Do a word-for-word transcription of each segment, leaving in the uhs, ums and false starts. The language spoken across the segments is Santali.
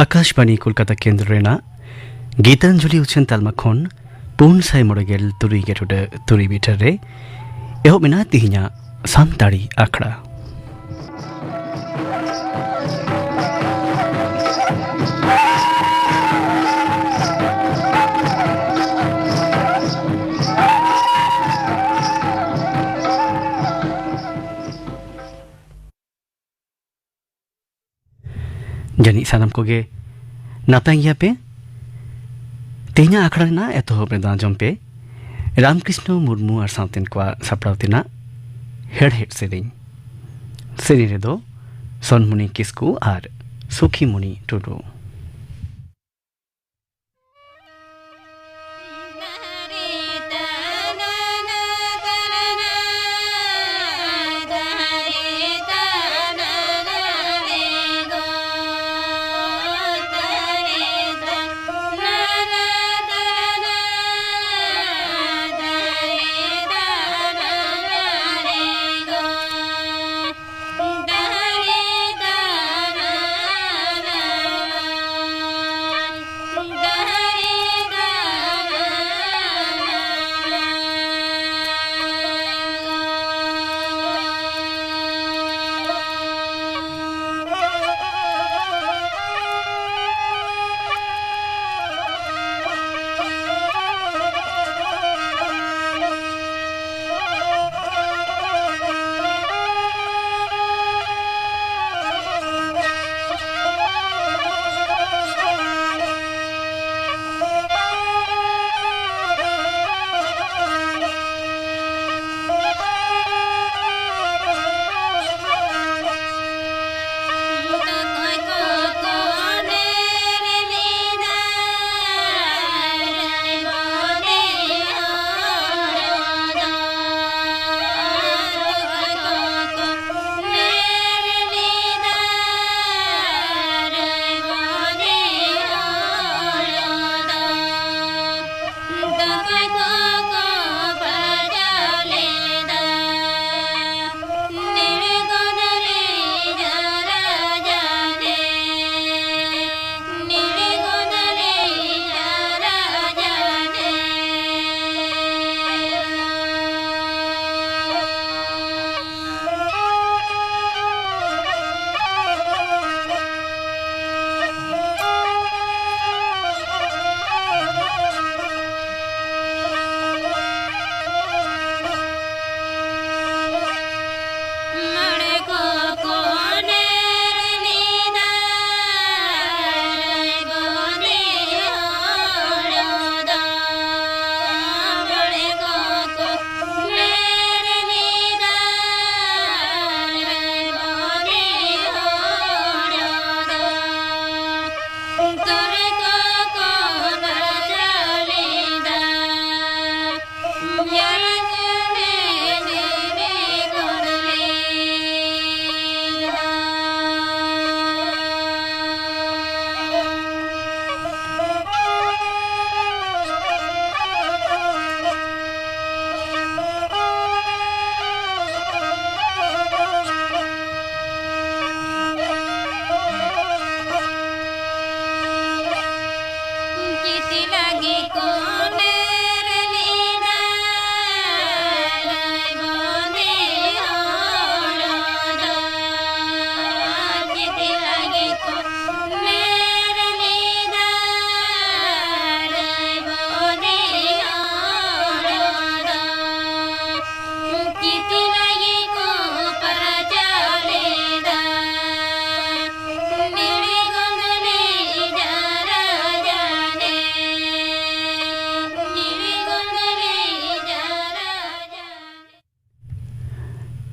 ᱟᱠᱟᱥᱵᱟᱬᱤ ᱠᱳᱞᱠᱟᱛᱟ ᱠᱮᱱᱫᱨᱚ ᱨᱮᱱᱟᱜ ᱜᱤᱛᱟᱧᱡᱚᱞᱤ ᱩᱪᱷᱟᱹᱱ ᱛᱟᱞᱢᱟ ᱠᱷᱚᱱ ᱯᱩᱱ ᱥᱟᱭ ᱢᱚᱬᱮ ᱜᱮᱞ ᱛᱩᱨᱩᱭ ᱜᱮᱞ ᱴᱩᱰᱟᱹᱜ ᱛᱩᱨᱩᱭ ᱢᱤᱴᱟᱨ ᱨᱮ ᱮᱦᱚᱵ ᱮᱱᱟ ᱛᱤᱦᱤᱧᱟᱜ ᱥᱟᱱᱛᱟᱲᱤ ᱟᱠᱷᱲᱟ᱾ ᱡᱟᱹᱱᱤᱡ ᱥᱟᱱᱟᱢ ᱠᱚᱜᱮ ᱱᱟᱯᱟᱭ ᱜᱮᱭᱟ ᱯᱮ᱾ ᱛᱮᱦᱮᱧᱟᱜ ᱟᱠᱷᱲᱟ ᱨᱮᱱᱟᱜ ᱮᱛᱚᱦᱚᱵ ᱨᱮᱫᱚ ᱟᱸᱡᱚᱢ ᱯᱮ ᱨᱟᱢᱠᱨᱤᱥᱱᱚ ᱢᱩᱨᱢᱩ ᱟᱨ ᱥᱟᱶᱛᱮᱱ ᱠᱚᱣᱟᱜ ᱥᱟᱯᱲᱟᱣ ᱛᱮᱱᱟᱜ ᱦᱮᱲᱦᱮᱫ ᱥᱮᱨᱮᱧ᱾ ᱥᱮᱨᱮᱧ ᱨᱮᱫᱚ ᱥᱚᱱᱢᱩᱱᱤ ᱠᱤᱥᱠᱩ ᱟᱨ ᱥᱩᱠᱷᱤᱢᱩᱱᱤ ᱴᱩᱰᱩ᱾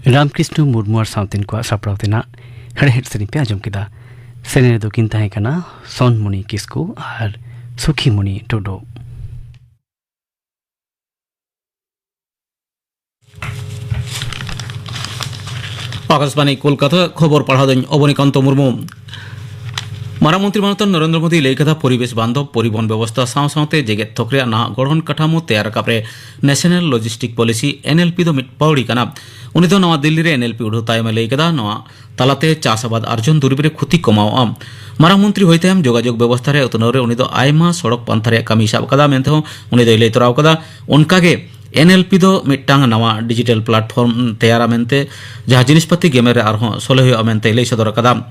ᱨᱟᱢᱠᱨᱤᱥᱱᱚ ᱢᱩᱨᱢᱩ ᱟᱨ ᱥᱟᱶᱛᱮᱱ ᱠᱚᱣᱟᱜ ᱥᱟᱯᱲᱟᱣ ᱛᱮᱱᱟᱜ ᱦᱮᱲᱦᱮᱫ ᱥᱮᱨᱮᱧ ᱯᱮ ᱟᱸᱡᱚᱢ ᱠᱮᱫᱟ᱾ ᱥᱮᱨᱮᱧ ᱨᱮᱫᱚ ᱠᱤᱱ ᱛᱟᱦᱮᱸ ᱠᱟᱱᱟ ᱥᱚᱱᱢᱩᱱᱤ ᱠᱤᱥᱠᱩ ᱟᱨ ᱥᱩᱠᱷᱤᱢᱩᱱᱤ ᱴᱩᱰᱩ᱾ ᱟᱠᱟᱥᱵᱟᱬᱤ ᱠᱳᱞᱠᱟᱛᱟ, ᱠᱷᱚᱵᱚᱨ ᱯᱟᱲᱦᱟᱣ ᱫᱚᱧ ᱚᱵᱚᱱᱤᱠᱟᱱᱛᱚ ᱢᱩᱨᱢᱩ᱾ ᱢᱟᱨᱟᱝ ᱢᱚᱱᱛᱨᱤ ᱢᱟᱱᱚᱛᱟᱱ ᱱᱚᱨᱮᱱᱫᱨᱚ ᱢᱳᱫᱤᱭ ᱞᱟᱹᱭ ᱠᱟᱫᱟ, ᱯᱚᱨᱤᱵᱮᱥ ᱵᱟᱱᱫᱷᱚᱵ ᱯᱚᱨᱤᱵᱚᱦᱚᱱ ᱵᱮᱵᱚᱥᱛᱷᱟ ᱥᱟᱶ ᱥᱟᱶᱛᱮ ᱡᱮᱜᱮᱛ ᱛᱷᱚᱠ ᱨᱮᱭᱟᱜ ᱱᱟᱦᱟᱜ ᱜᱚᱲᱦᱚᱱ ᱠᱟᱴᱷᱟᱢᱳ ᱛᱮᱭᱟᱨ ᱨᱟᱠᱟᱵ ᱨᱮ national logistics policy, N L P, ᱫᱚ ᱢᱤᱫ ᱯᱟᱹᱣᱲᱤ ᱠᱟᱱᱟ᱾ ᱩᱱᱤ ᱫᱚ ᱱᱟᱣᱟ ᱫᱤᱞᱞᱤ ᱨᱮ ᱮᱱ ᱮᱞ ᱯᱤ ᱩᱰᱷᱟᱹᱣ ᱛᱟᱭᱚᱢ ᱮ ᱞᱟᱹᱭ ᱠᱟᱫᱟ, ᱱᱚᱣᱟ ᱛᱟᱞᱟᱛᱮ ᱪᱟᱥ ᱟᱵᱟᱫ ᱟᱨᱡᱚᱱ ᱫᱩᱨᱤᱵ ᱨᱮ ᱠᱷᱚᱛᱤ ᱠᱚᱢᱟᱣᱜᱼᱟ᱾ ᱢᱟᱨᱟᱝ ᱢᱚᱱᱛᱨᱤ ᱦᱩᱭ ᱛᱟᱭᱚᱢ ᱡᱳᱜᱟᱡᱳᱜᱽ ᱵᱮᱵᱚᱥᱛᱷᱟ ᱨᱮ ᱩᱛᱱᱟᱹᱣ ᱨᱮ ᱩᱱᱤ ᱫᱚ ᱟᱭᱢᱟ ᱥᱚᱲᱚᱠ ᱯᱟᱱᱛᱷᱟ ᱨᱮᱭᱟᱜ ᱠᱟᱹᱢᱤᱭ ᱥᱟᱵ ᱟᱠᱟᱫᱟ ᱢᱮᱱᱛᱮ ᱦᱚᱸ ᱩᱱᱤ ᱫᱚᱭ ᱞᱟᱹᱭ ᱛᱚᱨᱟᱣ ᱠᱟᱫᱟ᱾ ᱚᱱᱠᱟᱜᱮ ᱮᱱ ᱮᱞ ᱯᱤ ᱫᱚ ᱢᱤᱫᱴᱟᱝ ᱱᱟᱣᱟ ᱰᱤᱡᱤᱴᱟᱞ ᱯᱞᱟᱴᱯᱷᱚᱨᱢ ᱛᱮᱭᱟᱨᱟ ᱢᱮᱱᱛᱮ, ᱡᱟᱦᱟᱸ ᱡᱤᱱᱤᱥᱯᱟᱹᱛᱤ ᱜᱮᱢᱮᱨ ᱨᱮ ᱟᱨᱦᱚᱸ ᱥᱚᱞᱦᱮ ᱦᱩᱭᱩᱜᱼᱟ ᱢᱮᱱᱛᱮᱭ ᱞᱟᱹᱭ ᱥᱚᱫᱚᱨ ᱟᱠᱟᱫᱟ᱾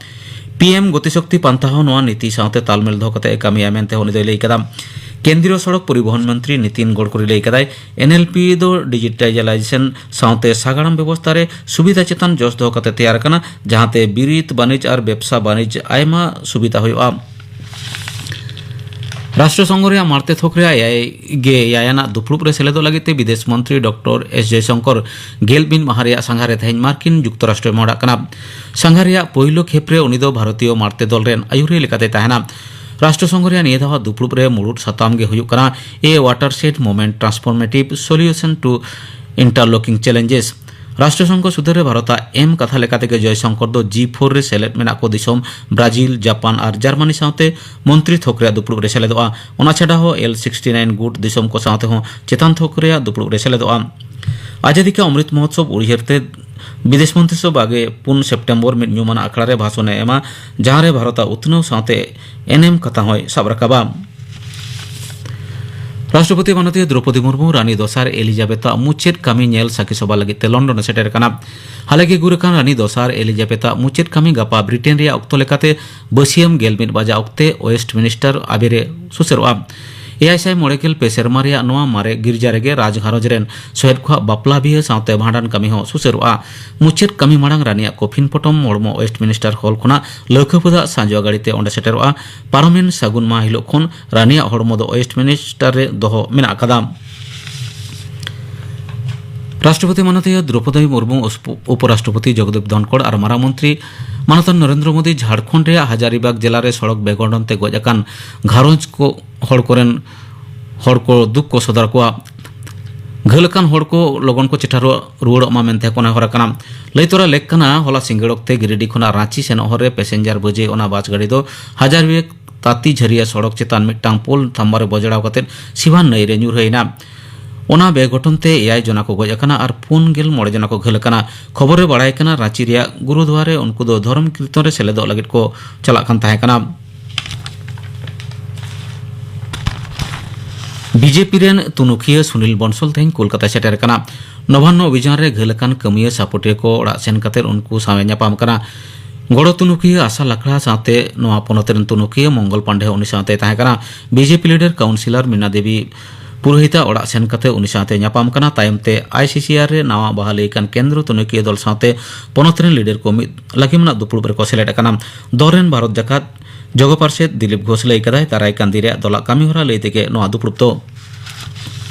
ᱯᱤ ᱮᱢ ᱜᱚᱛᱤ ᱥᱚᱠᱛᱤ ᱯᱟᱱᱛᱷᱟ ᱦᱚᱸ ᱱᱚᱣᱟ ᱱᱤᱛᱤ ᱥᱟᱶᱛᱮ ᱛᱟᱞᱢᱮᱞ ᱫᱚᱦᱚ ᱠᱟᱛᱮ ᱮ ᱠᱟᱹᱢᱤᱭᱟ ᱢᱮᱱᱛᱮ ᱩᱱᱤ ᱫᱚᱭ ᱞᱟᱹᱭ ᱠᱟᱫᱟ᱾ ᱠᱮᱱᱫᱨᱤᱭᱚ ᱥᱚᱲᱚᱠ ᱯᱚᱨᱤᱵᱚᱦᱚᱱ ᱢᱚᱱᱛᱨᱤ ᱱᱤᱛᱤᱱ ᱜᱚᱰᱠᱚᱨᱤ ᱞᱟᱹᱭ ᱠᱟᱫᱟᱭ, ᱮᱱ ᱮᱞ ᱯᱤ ᱫᱚ ᱰᱤᱡᱤᱴᱟᱞᱟᱭᱡᱮᱥᱚᱱ ᱥᱟᱶᱛᱮ ᱥᱟᱜᱟᱲᱚᱢ ᱵᱮᱵᱚᱥᱛᱷᱟ ᱨᱮ ᱥᱩᱵᱤᱫᱷᱟ ᱪᱮᱛᱟᱱ ᱡᱚᱥ ᱫᱚᱦᱚ ᱠᱟᱛᱮ ᱛᱮᱭᱟᱨ ᱟᱠᱟᱱᱟ, ᱡᱟᱦᱟᱸᱛᱮ ᱵᱤᱨᱤᱫ ᱵᱟᱹᱱᱤᱡᱽ ᱟᱨ ᱵᱮᱵᱽᱥᱟ ᱵᱟᱹᱱᱤᱡᱽ ᱟᱭᱢᱟ ᱥᱩᱵᱤᱫᱷᱟ ᱦᱩᱭᱩᱜᱼᱟ᱾ ᱨᱟᱥᱴᱨᱚ ᱥᱚᱝᱜᱷᱚ ᱨᱮᱭᱟᱜ ᱢᱟᱬᱛᱮ ᱛᱷᱚᱠ ᱨᱮᱭᱟᱜ ᱮᱭᱟᱭ ᱜᱮ ᱮᱭᱟᱭ ᱟᱱᱟᱜ ᱫᱩᱯᱲᱩᱵ ᱨᱮ ᱥᱮᱞᱮᱫᱚᱜ ᱞᱟᱹᱜᱤᱫ ᱛᱮ ᱵᱤᱫᱮᱥ ᱢᱚᱱᱛᱨᱤ ᱰᱚᱠᱴᱚᱨ ᱮᱥ ᱡᱚᱭᱥᱚᱝᱠᱚᱨ ᱜᱮᱞ ᱢᱤᱫ ᱢᱟᱦᱟ ᱨᱮᱭᱟᱜ ᱥᱟᱸᱜᱷᱟᱨ ᱨᱮ ᱛᱮᱦᱮᱧ ᱢᱟᱨᱠᱤᱱ ᱡᱩᱠᱛᱚᱨᱟᱥᱴᱨᱚᱭ ᱢᱚᱦᱰᱟᱜ ᱠᱟᱱᱟ᱾ ᱥᱟᱸᱜᱷᱟᱨ ᱨᱮᱭᱟᱜ ᱯᱳᱭᱞᱳ ᱠᱷᱮᱯ ᱨᱮ ᱩᱱᱤ ᱫᱚ ᱵᱷᱟᱨᱚᱛᱤᱭᱚ ᱢᱟᱬᱛᱮ ᱫᱚᱞ ᱨᱮᱱ ᱟᱹᱭᱩᱨᱤᱭᱟᱹ ᱞᱮᱠᱟᱛᱮᱭ ᱛᱟᱦᱮᱱᱟ᱾ ᱨᱟᱥᱴᱨᱚ ᱥᱚᱝᱜᱷᱚ ᱨᱮᱭᱟᱜ ᱱᱤᱭᱟᱹ ᱫᱷᱟᱣᱟᱜ ᱫᱩᱯᱲᱩᱵ ᱨᱮ ᱢᱩᱲᱩᱫ ᱥᱟᱛᱟᱢ ᱜᱮ ᱦᱩᱭᱩᱜ ᱠᱟᱱᱟ A Watershed Movement, Transformative Solution to Interlocking Challenges᱾ ᱨᱟᱥᱴᱨᱚ ᱥᱚᱝᱜᱷᱚ ᱥᱩᱫᱷᱟᱹᱨ ᱨᱮ ᱵᱷᱟᱨᱚᱛᱟᱜ ᱮᱢ ᱠᱟᱛᱷᱟ ᱞᱮᱠᱟᱛᱮ ᱜᱮ ᱡᱚᱭᱥᱚᱝᱠᱚᱨ ᱫᱚ ᱡᱤ ᱯᱷᱳᱨ ᱨᱮ ᱥᱮᱞᱮᱫ ᱢᱮᱱᱟᱜ ᱠᱚ ᱫᱤᱥᱚᱢ ᱵᱨᱟᱡᱤᱞ, ᱡᱟᱯᱟᱱ ᱟᱨ ᱡᱟᱨᱢᱟᱱᱤ ᱥᱟᱶᱛᱮ ᱢᱚᱱᱛᱨᱤ ᱛᱷᱚᱠ ᱨᱮᱭᱟᱜ ᱫᱩᱯᱲᱩᱵ ᱨᱮ ᱥᱮᱞᱮᱫᱚᱜᱼᱟ᱾ ᱚᱱᱟ ᱪᱷᱟᱰᱟ ᱦᱚᱸ ᱮᱞ ᱥᱤᱠᱥᱴᱤ ᱱᱟᱭᱤᱱ ᱜᱩᱴ ᱫᱤᱥᱚᱢ ᱠᱚ ᱥᱟᱶᱛᱮ ᱦᱚᱸ ᱪᱮᱛᱟᱱ ᱛᱷᱚᱠ ᱨᱮᱭᱟᱜ ᱫᱩᱯᱲᱩᱵ ᱨᱮ ᱥᱮᱞᱮᱫᱚᱜᱼᱟ᱾ ᱟᱡᱟᱫᱤ ᱠᱟ ᱚᱢᱨᱤᱛ ᱢᱚᱦᱳᱛᱥᱚᱵ ᱩᱭᱦᱟᱹᱨ ᱛᱮ ᱵᱤᱫᱮᱥ ᱢᱚᱱᱛᱨᱤ ᱥᱚᱵᱷᱟ ᱜᱮ ᱯᱩᱱ ᱥᱮᱯᱴᱮᱢᱵᱚᱨ ᱢᱤᱫ ᱧᱩᱢᱟᱱᱟᱜ ᱟᱠᱷᱲᱟ ᱨᱮ ᱵᱷᱟᱥᱚᱱ ᱮ ᱮᱢᱟ, ᱡᱟᱦᱟᱸ ᱨᱮ ᱵᱷᱟᱨᱚᱛᱟᱜ ᱩᱛᱱᱟᱹᱣ ᱥᱟᱶᱛᱮ ᱮᱱᱮᱢ ᱠᱟᱛᱷᱟ ᱦᱚᱸᱭ ᱥᱟᱵ ᱨᱟᱠᱟᱵᱟ᱾ ᱨᱟᱥᱴᱨᱚᱯᱚᱛᱤ ᱢᱟᱱᱚᱛᱤᱭᱟᱹ ᱫᱨᱚᱯᱚᱫᱤ ᱢᱩᱨᱢᱩ ᱨᱟᱱᱤ ᱫᱚᱥᱟᱨ ᱮᱞᱤᱡᱟᱵᱮᱛᱟᱜ ᱢᱩᱪᱟᱹᱫ ᱠᱟᱹᱢᱤ ᱧᱮᱞ ᱥᱟᱹᱠᱷᱤ ᱥᱚᱵᱷᱟ ᱞᱟᱹᱜᱤᱫ ᱛᱮ ᱞᱚᱱᱰᱚᱱ ᱮ ᱥᱮᱴᱮᱨ ᱟᱠᱟᱱᱟ᱾ ᱦᱟᱞᱮ ᱜᱮ ᱜᱩᱨ ᱟᱠᱟᱱ ᱨᱟᱱᱤ ᱫᱚᱥᱟᱨ ᱮᱞᱤᱡᱟᱵᱮᱛᱟᱜ ᱢᱩᱪᱟᱹᱫ ᱠᱟᱹᱢᱤ ᱜᱟᱯᱟ ᱵᱨᱤᱴᱮᱱ ᱨᱮᱭᱟᱜ ᱚᱠᱛᱚ ᱞᱮᱠᱟᱛᱮ ᱵᱟᱹᱥᱤᱭᱟᱹᱢ ᱜᱮᱞ ᱢᱤᱫ ᱵᱟᱡᱟ ᱚᱠᱛᱮ ᱳᱭᱮᱥᱴ ᱢᱤᱱᱤᱥᱴᱟᱨ ᱟᱵᱮ ᱨᱮ ᱥᱩᱥᱟᱹᱨᱚᱜᱼᱟ᱾ ᱮᱭᱟᱭ ᱥᱟᱭ ᱢᱚᱬᱮ ᱜᱮᱞ ᱯᱮ ᱥᱮᱨᱢᱟ ᱨᱮᱭᱟᱜ ᱱᱚᱣᱟ ᱢᱟᱨᱮ ᱜᱤᱨᱡᱟ ᱨᱮᱜᱮ ᱨᱟᱡᱽ ᱜᱷᱟᱨᱚᱸᱡᱽ ᱨᱮᱱ ᱥᱚᱦᱮᱫ ᱠᱚᱣᱟᱜ ᱵᱟᱯᱞᱟ ᱵᱤᱦᱟᱹ ᱥᱟᱶᱛᱮ ᱵᱷᱟᱸᱰᱟᱱ ᱠᱟᱹᱢᱤ ᱦᱚᱸ ᱥᱩᱥᱟᱹᱨᱚᱜᱼᱟ᱾ ᱢᱩᱪᱟᱹᱫ ᱠᱟᱹᱢᱤ ᱢᱟᱲᱟᱝ ᱨᱟᱱᱤᱭᱟᱜ ᱠᱚᱯᱷᱤᱱ ᱯᱚᱴᱚᱢ ᱦᱚᱲᱢᱚ ᱳᱭᱮᱥᱴ ᱢᱤᱱᱤᱥᱴᱟᱨ ᱦᱚᱞ ᱠᱷᱚᱱᱟᱜ ᱞᱟᱹᱣᱠᱟᱹ ᱯᱷᱟᱹᱫᱟᱜ ᱥᱟᱸᱡᱚ ᱜᱟᱹᱲᱤ ᱛᱮ ᱚᱸᱰᱮ ᱥᱮᱴᱮᱨᱚᱜᱼᱟ᱾ ᱯᱟᱨᱚᱢᱮᱱ ᱥᱟᱹᱜᱩᱱ ᱢᱟᱦᱟ ᱦᱤᱞᱳᱜ ᱠᱷᱚᱱ ᱨᱟᱱᱤᱭᱟᱜ ᱦᱚᱲᱢᱚ ᱫᱚ ᱳᱭᱮᱥᱴ ᱢᱤᱱᱤᱥᱴᱟᱨ ᱨᱮ ᱫᱚᱦᱚ ᱢᱮᱱᱟᱜ ᱟᱠᱟᱫᱟ᱾ ᱨᱟᱥᱴᱨᱚᱯᱚᱛᱤ ᱢᱟᱱᱚᱛᱤᱭᱟᱹ ᱫᱨᱚᱯᱚᱫᱤ ᱢᱩᱨᱢᱩ, ᱩᱥᱯ-, ᱩᱯᱚᱨᱟᱥᱴᱨᱚᱯᱚᱛᱤ ᱡᱚᱜᱽᱫᱤᱯ ᱫᱷᱚᱱᱠᱚᱲ ᱟᱨ ᱢᱟᱨᱟᱝ ᱢᱚᱱᱛᱨᱤ ᱢᱟᱱᱚᱛᱟᱱ ᱱᱚᱨᱮᱱᱫᱨᱚ ᱢᱳᱫᱤ ᱡᱷᱟᱲᱠᱷᱚᱸᱰ ᱨᱮᱭᱟᱜ ᱦᱟᱡᱟᱨᱤᱵᱟᱜᱽ ᱡᱮᱞᱟ ᱨᱮ ᱥᱚᱲᱚᱠ ᱵᱮᱜᱚᱴᱷᱚᱱ ᱛᱮ ᱜᱚᱡ ᱟᱠᱟᱱ ᱜᱷᱟᱨᱚᱸᱡᱽ ᱠᱚ, ᱦᱚᱲ ᱠᱚᱨᱮᱱ ᱦᱚᱲ ᱠᱚ ᱫᱩᱠ ᱠᱚ ᱥᱚᱫᱚᱨ ᱠᱚᱣᱟ᱾ ᱜᱷᱟᱹᱞ ᱟᱠᱟᱱ ᱦᱚᱲ ᱠᱚ ᱞᱚᱜᱚᱱ ᱠᱚ ᱪᱮᱴᱷᱟ ᱨᱩᱣᱟᱹᱲᱚᱜ ᱢᱟ ᱢᱮᱱᱛᱮ ᱠᱚ ᱱᱮᱦᱚᱨ ᱟᱠᱟᱱᱟ᱾ ᱞᱟᱹᱭ ᱛᱚᱨᱟ ᱞᱮᱠ ᱠᱟᱱᱟ, ᱦᱚᱞᱟ ᱥᱤᱸᱜᱟᱹᱲ ᱚᱠᱛᱮ ᱜᱤᱨᱤᱰᱤ ᱠᱷᱚᱱᱟᱜ ᱨᱟᱸᱪᱤ ᱥᱮᱱᱚᱜ ᱦᱚᱨ ᱨᱮ ᱯᱮᱥᱮᱧᱡᱟᱨ ᱵᱟᱹᱡᱮ ᱚᱱᱟ ᱵᱟᱥ ᱜᱟᱹᱰᱤ ᱫᱚ ᱦᱟᱡᱟᱨᱤᱵᱟᱜᱽ ᱛᱟᱹᱛᱤ ᱡᱷᱟᱹᱨᱤᱭᱟ ᱥᱚᱲᱚᱠ ᱪᱮᱛᱟᱱ ᱢᱤᱫᱴᱟᱝ ᱯᱳᱞ ᱛᱷᱟᱢᱵᱟ ᱨᱮ ᱵᱚᱡᱲᱟᱣ ᱠᱟᱛᱮ ᱥᱤᱣᱟᱱ ᱱᱟᱹᱭ ᱨᱮ ᱧᱩᱨ ᱦᱩᱭ ᱮᱱᱟ᱾ ᱚᱱᱟ ᱵᱮᱜᱷᱚᱴᱚᱱ ᱛᱮ ᱮᱭᱟᱭ ᱡᱚᱱᱟ ᱠᱚ ᱜᱚᱡ ᱟᱠᱟᱱᱟ ᱟᱨ ᱯᱩᱱ ᱜᱮᱞ ᱢᱚᱬᱮ ᱡᱚᱱᱟ ᱠᱚ ᱜᱷᱟᱹᱞ ᱟᱠᱟᱱᱟ᱾ ᱠᱷᱚᱵᱚᱨ ᱨᱮ ᱵᱟᱲᱟᱭ ᱠᱟᱱᱟ, ᱨᱟᱸᱪᱤ ᱨᱮᱭᱟᱜ ᱜᱩᱨᱩᱫᱩᱣᱟᱨ ᱨᱮ ᱩᱱᱠᱩ ᱫᱚ ᱫᱷᱚᱨᱚᱢ ᱠᱤᱨᱛᱚᱱ ᱨᱮ ᱥᱮᱞᱮᱫᱚᱜ ᱞᱟᱹᱜᱤᱫ ᱠᱚ ᱪᱟᱞᱟᱜ ᱠᱟᱱ ᱛᱟᱦᱮᱸ ᱠᱟᱱᱟ᱾ ᱵᱤᱡᱮᱯᱤ ᱨᱮᱱ ᱛᱩᱱᱩᱠᱷᱤᱭᱟᱹ ᱥᱩᱱᱤᱞ ᱵᱚᱱᱥᱚᱞ ᱛᱮᱦᱮᱧ ᱠᱳᱞᱠᱟᱛᱟᱭ ᱥᱮᱴᱮᱨ ᱟᱠᱟᱱᱟ᱾ ᱱᱚᱵᱟᱱᱱᱚ ᱚᱵᱷᱤᱡᱟᱱ ᱨᱮ ᱜᱷᱟᱹᱞ ᱟᱠᱟᱱ ᱠᱟᱹᱢᱤᱭᱟᱹ ᱥᱟᱯᱚᱴᱤᱭᱟᱹ ᱠᱚ ᱚᱲᱟᱜ ᱥᱮᱱ ᱠᱟᱛᱮ ᱩᱱᱠᱩ ᱥᱟᱶ ᱮ ᱧᱟᱯᱟᱢ ᱠᱟᱱᱟ᱾ ᱜᱚᱲᱚ ᱛᱩᱱᱩᱠᱷᱤᱭᱟᱹ ᱟᱥᱟ ᱞᱟᱠᱷᱲᱟ ᱥᱟᱶᱛᱮ ᱱᱚᱣᱟ ᱯᱚᱱᱚᱛ ᱨᱮᱱ ᱛᱩᱱᱩᱠᱷᱤᱭᱟᱹ ᱢᱚᱝᱜᱚᱞ ᱯᱟᱱᱰᱮ ᱦᱚᱸ ᱩᱱᱤ ᱥᱟᱶᱛᱮ ᱛᱟᱦᱮᱸ ᱠᱟᱱᱟ᱾ ᱵᱤᱡᱮᱯᱤ ᱞᱤᱰᱟᱨ ᱠᱟᱣᱩᱱᱥᱤᱞᱚᱨ ᱢᱤᱱᱟ ᱫᱮᱵᱤ ᱯᱩᱨᱳᱦᱤᱛᱟᱜ ᱚᱲᱟᱜ ᱥᱮᱱ ᱠᱟᱛᱮ ᱩᱱᱤ ᱥᱟᱶᱛᱮ ᱧᱟᱯᱟᱢ ᱠᱟᱱᱟ᱾ ᱛᱟᱭᱚᱢ ᱛᱮ ᱟᱭᱥᱤᱥᱤᱟᱨ ᱨᱮ ᱱᱟᱣᱟ ᱵᱟᱦᱟᱞᱤ ᱟᱠᱟᱱ ᱠᱮᱱᱫᱨᱚ ᱛᱩᱱᱩᱠᱷᱤᱭᱟᱹ ᱫᱚᱞ ᱥᱟᱶᱛᱮ ᱯᱚᱱᱚᱛ ᱨᱮᱱ ᱞᱤᱰᱟᱨ ᱠᱚ ᱢᱤᱫ ᱞᱟᱹᱠᱤᱢ ᱟᱱᱟᱜ ᱫᱩᱯᱲᱩᱵ ᱨᱮᱠᱚ ᱥᱮᱞᱮᱫ ᱟᱠᱟᱱᱟ᱾ ᱫᱚᱞ ᱨᱮᱱ ᱵᱷᱟᱨᱚᱛ ᱡᱟᱠᱟᱛ ᱡᱚᱜᱚ ᱯᱟᱨᱥᱮᱛ ᱫᱤᱞᱤᱯ ᱜᱷᱳᱥ ᱞᱟᱹᱭ ᱠᱟᱫᱟᱭ, ᱫᱟᱨᱟᱭ ᱠᱟᱱ ᱫᱤᱱ ᱨᱮᱭᱟᱜ ᱫᱚᱞᱟᱜ ᱠᱟᱹᱢᱤ ᱦᱚᱨᱟ ᱞᱟᱹᱭ ᱛᱮᱜᱮ ᱱᱚᱣᱟ ᱫᱩᱯᱲᱩᱵ ᱫᱚ᱾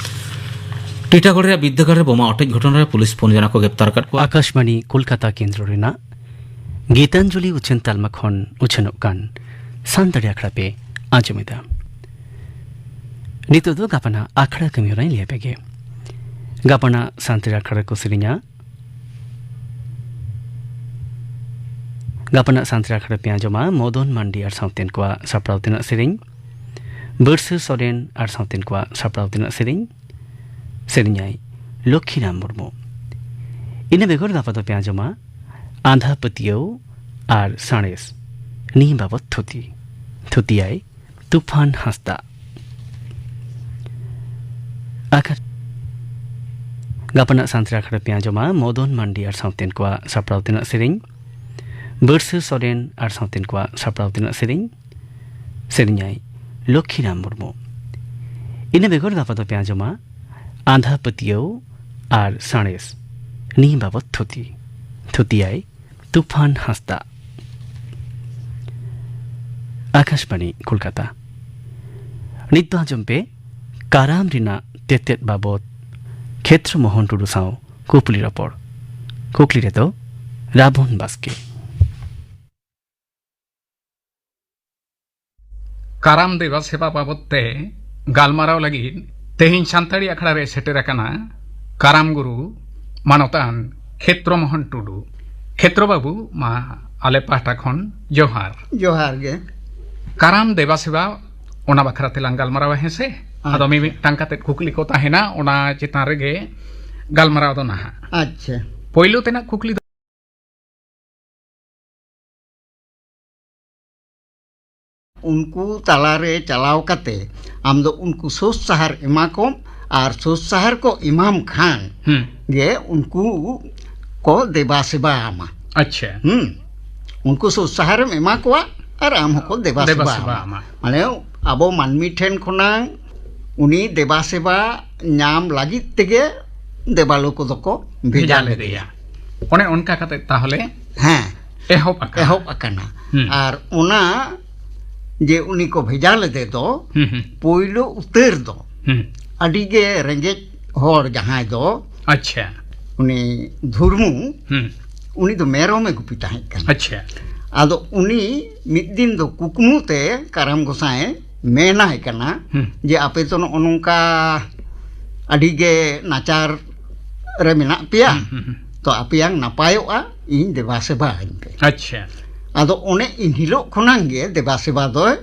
ᱴᱤᱴᱟᱜᱚᱲ ᱨᱮᱭᱟᱜ ᱵᱤᱨᱫᱟᱹᱜᱟᱲ ᱨᱮ ᱵᱳᱢᱟ ᱚᱴᱮᱡ ᱜᱷᱚᱴᱚᱱᱟ ᱨᱮ ᱯᱩᱞᱤᱥ ᱯᱩᱱ ᱡᱚᱱᱟ ᱠᱚ ᱜᱨᱮᱯᱛᱟᱨ ᱟᱠᱟᱫ ᱠᱚᱣᱟ᱾ ᱟᱠᱟᱥᱵᱟᱬᱤ ᱠᱳᱞᱠᱟᱛᱟ ᱠᱮᱱᱫᱨᱚ ᱨᱮᱱᱟᱜ ᱜᱤᱛᱟᱧᱡᱚᱞᱤ ᱩᱪᱷᱟᱹᱱ ᱛᱟᱞᱢᱟ ᱠᱷᱚᱱ ᱩᱪᱷᱟᱹᱱᱚᱜ ᱠᱟᱱ ᱥᱟᱱᱛᱟᱲᱤ ᱟᱠᱷᱲᱟ ᱯᱮ ᱟᱸᱡᱚᱢᱮᱫᱟ᱾ ᱱᱤᱛᱚᱜ ᱫᱚ ᱜᱟᱯᱟᱱᱟᱜ ᱟᱠᱷᱲᱟ ᱠᱟᱹᱢᱤ ᱦᱚᱨᱟᱧ ᱞᱟᱹᱭ ᱟᱯᱮ ᱜᱮ᱾ ᱜᱟᱯᱟᱱᱟᱜ ᱥᱟᱱᱛᱟᱲᱤ ᱟᱠᱷᱲᱟ ᱨᱮᱠᱚ ᱥᱮᱨᱮᱧᱟ, ᱜᱟᱯᱟᱱᱟᱜ ᱥᱟᱱᱛᱟᱲᱤ ᱟᱠᱷᱲᱟ ᱯᱮ ᱟᱸᱡᱚᱢᱟ ᱢᱚᱫᱚᱱ ᱢᱟᱱᱰᱤ ᱟᱨ ᱥᱟᱶᱛᱮᱱ ᱠᱚᱣᱟᱜ ᱥᱟᱯᱲᱟᱣ ᱛᱮᱱᱟᱜ ᱥᱮᱨᱮᱧ, ᱵᱟᱹᱨᱥᱟᱹ ᱥᱚᱨᱮᱱ ᱟᱨ ᱥᱟᱶᱛᱮᱱ ᱠᱚᱣᱟᱜ ᱥᱟᱯᱲᱟᱣ ᱛᱮᱱᱟᱜ ᱥᱮᱨᱮᱧ, ᱥᱮᱨᱮᱧᱟᱭ ᱞᱚᱠᱠᱷᱤᱨᱟᱢ ᱢᱩᱨᱢᱩ᱾ ᱤᱱᱟᱹ ᱵᱮᱜᱚᱨ ᱜᱟᱯᱟ ᱫᱚᱯᱮ ᱟᱸᱡᱚᱢᱟ ᱟᱸᱫᱷᱟ ᱯᱟᱹᱛᱭᱟᱹᱣ ᱟᱨ ᱥᱟᱬᱮᱥ, ᱱᱤᱭᱟᱹ ᱵᱟᱵᱚᱛ ᱛᱷᱩᱛᱤ, ᱛᱷᱩᱛᱤᱭᱟᱭ ᱛᱩᱯᱷᱟᱱ ᱦᱟᱸᱥᱫᱟ᱾ ᱟᱠᱷᱟᱱ ᱜᱟᱯᱟᱱᱟᱜ ᱥᱟᱱᱛᱟᱲ ᱟᱠᱷᱲᱟ ᱯᱮ ᱟᱸᱡᱚᱢᱟ ᱢᱚᱫᱚᱱ ᱢᱟᱱᱰᱤ ᱟᱨ ᱥᱟᱶᱛᱮᱱ ᱠᱚᱣᱟᱜ ᱥᱟᱯᱲᱟᱣ ᱛᱮᱱᱟᱜ ᱥᱮᱨᱮᱧ, ᱵᱟᱹᱨᱥᱟᱹ ᱥᱚᱨᱮᱱ ᱟᱨ ᱥᱟᱶᱛᱮᱱ ᱠᱚᱣᱟᱜ ᱥᱟᱯᱲᱟᱣ ᱛᱮᱱᱟᱜ ᱥᱮᱨᱮᱧ, ᱥᱮᱨᱮᱧᱟᱭ ᱞᱚᱠᱠᱷᱤᱨᱟᱢ ᱢᱩᱨᱢᱩ᱾ ᱤᱱᱟᱹ ᱵᱮᱜᱚᱨ ᱜᱟᱯᱟ ᱫᱚᱯᱮ ᱟᱸᱡᱚᱢᱟ ᱟᱸᱫᱷᱟ ᱯᱟᱹᱛᱭᱟᱹᱣ ᱟᱨ ᱥᱟᱬᱮᱥ, ᱱᱤᱭᱟᱹ ᱵᱟᱵᱚᱛ ᱛᱷᱩᱛᱤ, ᱛᱷᱩᱛᱤᱭᱟᱭ ᱛᱩᱯᱷᱟᱱ ᱦᱟᱸᱥᱫᱟ᱾ ᱟᱠᱟᱥᱵᱟᱬᱤ ᱠᱳᱞᱠᱟᱛᱟ᱾ ᱱᱤᱛ ᱫᱚ ᱟᱸᱡᱚᱢ ᱯᱮ ᱠᱟᱨᱟᱢ ᱨᱮᱱᱟᱜ ᱛᱮᱛᱮᱫ ᱵᱟᱵᱚᱛ ᱠᱷᱮᱛᱨᱚ ᱢᱳᱦᱚᱱ ᱴᱩᱰᱩ ᱥᱟᱶ ᱠᱩᱠᱞᱤ ᱨᱚᱯᱚᱲ᱾ ᱠᱩᱠᱞᱤ ᱨᱮᱫᱚ ᱨᱟᱵᱚᱱ ᱵᱟᱥᱠᱮ᱾ ᱠᱟᱨᱟᱢ ᱫᱮᱵᱟ ᱥᱮᱵᱟ ᱵᱟᱵᱚᱫ ᱛᱮ ᱜᱟᱞᱢᱟᱨᱟᱣ ᱞᱟᱹᱜᱤᱫ ᱛᱮᱦᱮᱧ ᱥᱟᱱᱛᱟᱲᱤ ᱟᱠᱷᱲᱟ ᱨᱮ ᱥᱮᱴᱮᱨ ᱟᱠᱟᱱᱟ ᱠᱟᱨᱟᱢ ᱜᱩᱨᱩ ᱢᱟᱱᱚᱛᱟᱱ ᱠᱷᱮᱛᱨᱚ ᱢᱳᱦᱚᱱ ᱴᱩᱰᱩ᱾ ᱠᱷᱮᱛᱨᱚ ᱵᱟᱹᱵᱩ, ᱢᱟ ᱟᱞᱮ ᱯᱟᱦᱴᱟ ᱠᱷᱚᱱ ᱡᱚᱦᱟᱨ᱾ ᱡᱚᱦᱟᱨ ᱜᱮ᱾ ᱠᱟᱨᱟᱢ ᱫᱮᱵᱟ ᱥᱮᱵᱟ, ᱚᱱᱟ ᱵᱟᱠᱷᱨᱟ ᱛᱮᱞᱟᱝ ᱜᱟᱞᱢᱟᱨᱟᱣᱟ, ᱦᱮᱸ ᱥᱮ? ᱟᱫᱚ ᱟᱪᱪᱷᱟ᱾ ᱢᱤᱢᱤᱫᱴᱟᱝ ᱠᱟᱛᱮ ᱠᱩᱠᱞᱤ ᱠᱚ ᱛᱟᱦᱮᱱᱟ, ᱚᱱᱟ ᱪᱮᱛᱟᱱ ᱨᱮᱜᱮ ᱜᱟᱞᱢᱟᱨᱟᱣ ᱫᱚ ᱱᱟᱦᱟᱜ᱾ ᱟᱪᱪᱷᱟ᱾ ᱯᱳᱭᱞᱳ ᱛᱮᱱᱟᱜ ᱠᱩᱠᱞᱤ ᱫᱚ ᱩᱱᱠᱩ ᱛᱟᱞᱟᱨᱮ ᱪᱟᱞᱟᱣ ᱠᱟᱛᱮ ᱟᱢ ᱫᱚ ᱩᱱᱠᱩ ᱥᱳᱡᱽ ᱥᱟᱦᱟᱨ ᱮᱢᱟ ᱠᱚᱢ, ᱟᱨ ᱥᱳᱡᱽ ᱥᱟᱦᱟᱨ ᱠᱚ ᱮᱢᱟᱢ ᱠᱷᱟᱱ ᱦᱩᱸ᱾ ᱜᱮ ᱩᱱᱠᱩ ᱠᱚ ᱫᱮᱵᱟ ᱥᱮᱵᱟ ᱟᱢᱟ᱾ ᱟᱪᱪᱷᱟ᱾ ᱦᱩᱸ᱾ ᱩᱱᱠᱩ ᱥᱳᱡᱽ ᱥᱟᱦᱟᱨᱮᱢ ᱮᱢᱟ ᱠᱚᱣᱟ ᱟᱨ ᱟᱢ ᱦᱚᱸᱠᱚ ᱫᱮᱵᱟ ᱫᱮᱵᱟ ᱥᱮᱵᱟ ᱥᱮᱵᱟ ᱟᱢᱟ᱾ ᱟᱢᱟ᱾ ᱢᱟᱱᱮ ᱟᱵᱚ ᱢᱟᱹᱱᱢᱤ ᱴᱷᱮᱱ ᱠᱷᱚᱱᱟᱝ ᱩᱱᱤ ᱫᱮᱵᱟ ᱥᱮᱵᱟ ᱧᱟᱢ ᱞᱟᱹᱜᱤᱫ ᱛᱮᱜᱮ ᱫᱮᱵᱟᱞᱳ ᱠᱚᱫᱚ ᱠᱚ ᱵᱷᱮᱡᱟ ᱵᱷᱮᱡᱟ ᱞᱮᱫᱮᱭᱟ᱾ ᱞᱮᱫᱮᱭᱟ᱾ ᱚᱱᱮ ᱚᱱᱠᱟ ᱠᱟᱛᱮ ᱛᱟᱦᱚᱞᱮ ᱦᱮᱸ᱾ ᱮᱦᱚᱵ ᱟᱠᱟᱱᱟ᱾ ᱮᱦᱚᱵ ᱟᱠᱟᱱᱟ᱾ ᱦᱩᱸ᱾ ᱟᱨ ᱚᱱᱟ ᱡᱮ ᱩᱱᱤ ᱠᱚ ᱵᱷᱮᱡᱟ ᱞᱮᱫᱮ ᱫᱚ ᱦᱩᱸ, ᱦᱩᱸ᱾ ᱯᱳᱭᱞᱳ ᱩᱛᱟᱹᱨ ᱫᱚ ᱦᱩᱸ᱾ ᱟᱹᱰᱤ ᱜᱮ ᱨᱮᱸᱜᱮᱡ ᱦᱚᱲ ᱡᱟᱦᱟᱸᱭ ᱫᱚ ᱟᱪᱪᱷᱟ᱾ ᱩᱱᱤ ᱫᱷᱩᱨᱢᱩ, ᱦᱩᱸ᱾ ᱩᱱᱤ ᱫᱚ ᱢᱮᱨᱚᱢᱮ ᱜᱩᱯᱤ ᱛᱟᱦᱮᱸ ᱠᱟᱱᱟ᱾ ᱟᱪᱪᱷᱟ᱾ ᱟᱫᱚ ᱩᱱᱤ ᱢᱤᱫ ᱫᱤᱱ ᱫᱚ ᱠᱩᱠᱢᱩ ᱛᱮ ᱠᱟᱨᱟᱢ ᱜᱚᱸᱥᱟᱭ ᱢᱮᱱᱟᱭ ᱠᱟᱱᱟ ᱦᱩᱸ᱾ ᱡᱮ, "ᱟᱯᱮ ᱫᱚ ᱱᱚᱜᱼᱚ ᱱᱚᱝᱠᱟ ᱟᱹᱰᱤ ᱜᱮ ᱱᱟᱪᱟᱨ ᱨᱮ ᱢᱮᱱᱟᱜ ᱯᱮᱭᱟ, ᱦᱩᱸ, ᱦᱩᱸ, ᱦᱩᱸ᱾ ᱛᱚ ᱟᱯᱮᱭᱟᱝ ᱱᱟᱯᱟᱭᱚᱜᱼᱟ, ᱤᱧ ᱫᱮᱵᱟ ᱥᱮᱵᱟ ᱟᱹᱧ ᱯᱮ᱾" ᱟᱪᱪᱷᱟ᱾ ᱟᱫᱚ ᱚᱱᱮ ᱤᱱ ᱦᱤᱞᱳᱜ ᱠᱷᱚᱱᱟᱝ ᱜᱮ ᱫᱮᱵᱟ ᱥᱮᱵᱟ ᱫᱚᱭ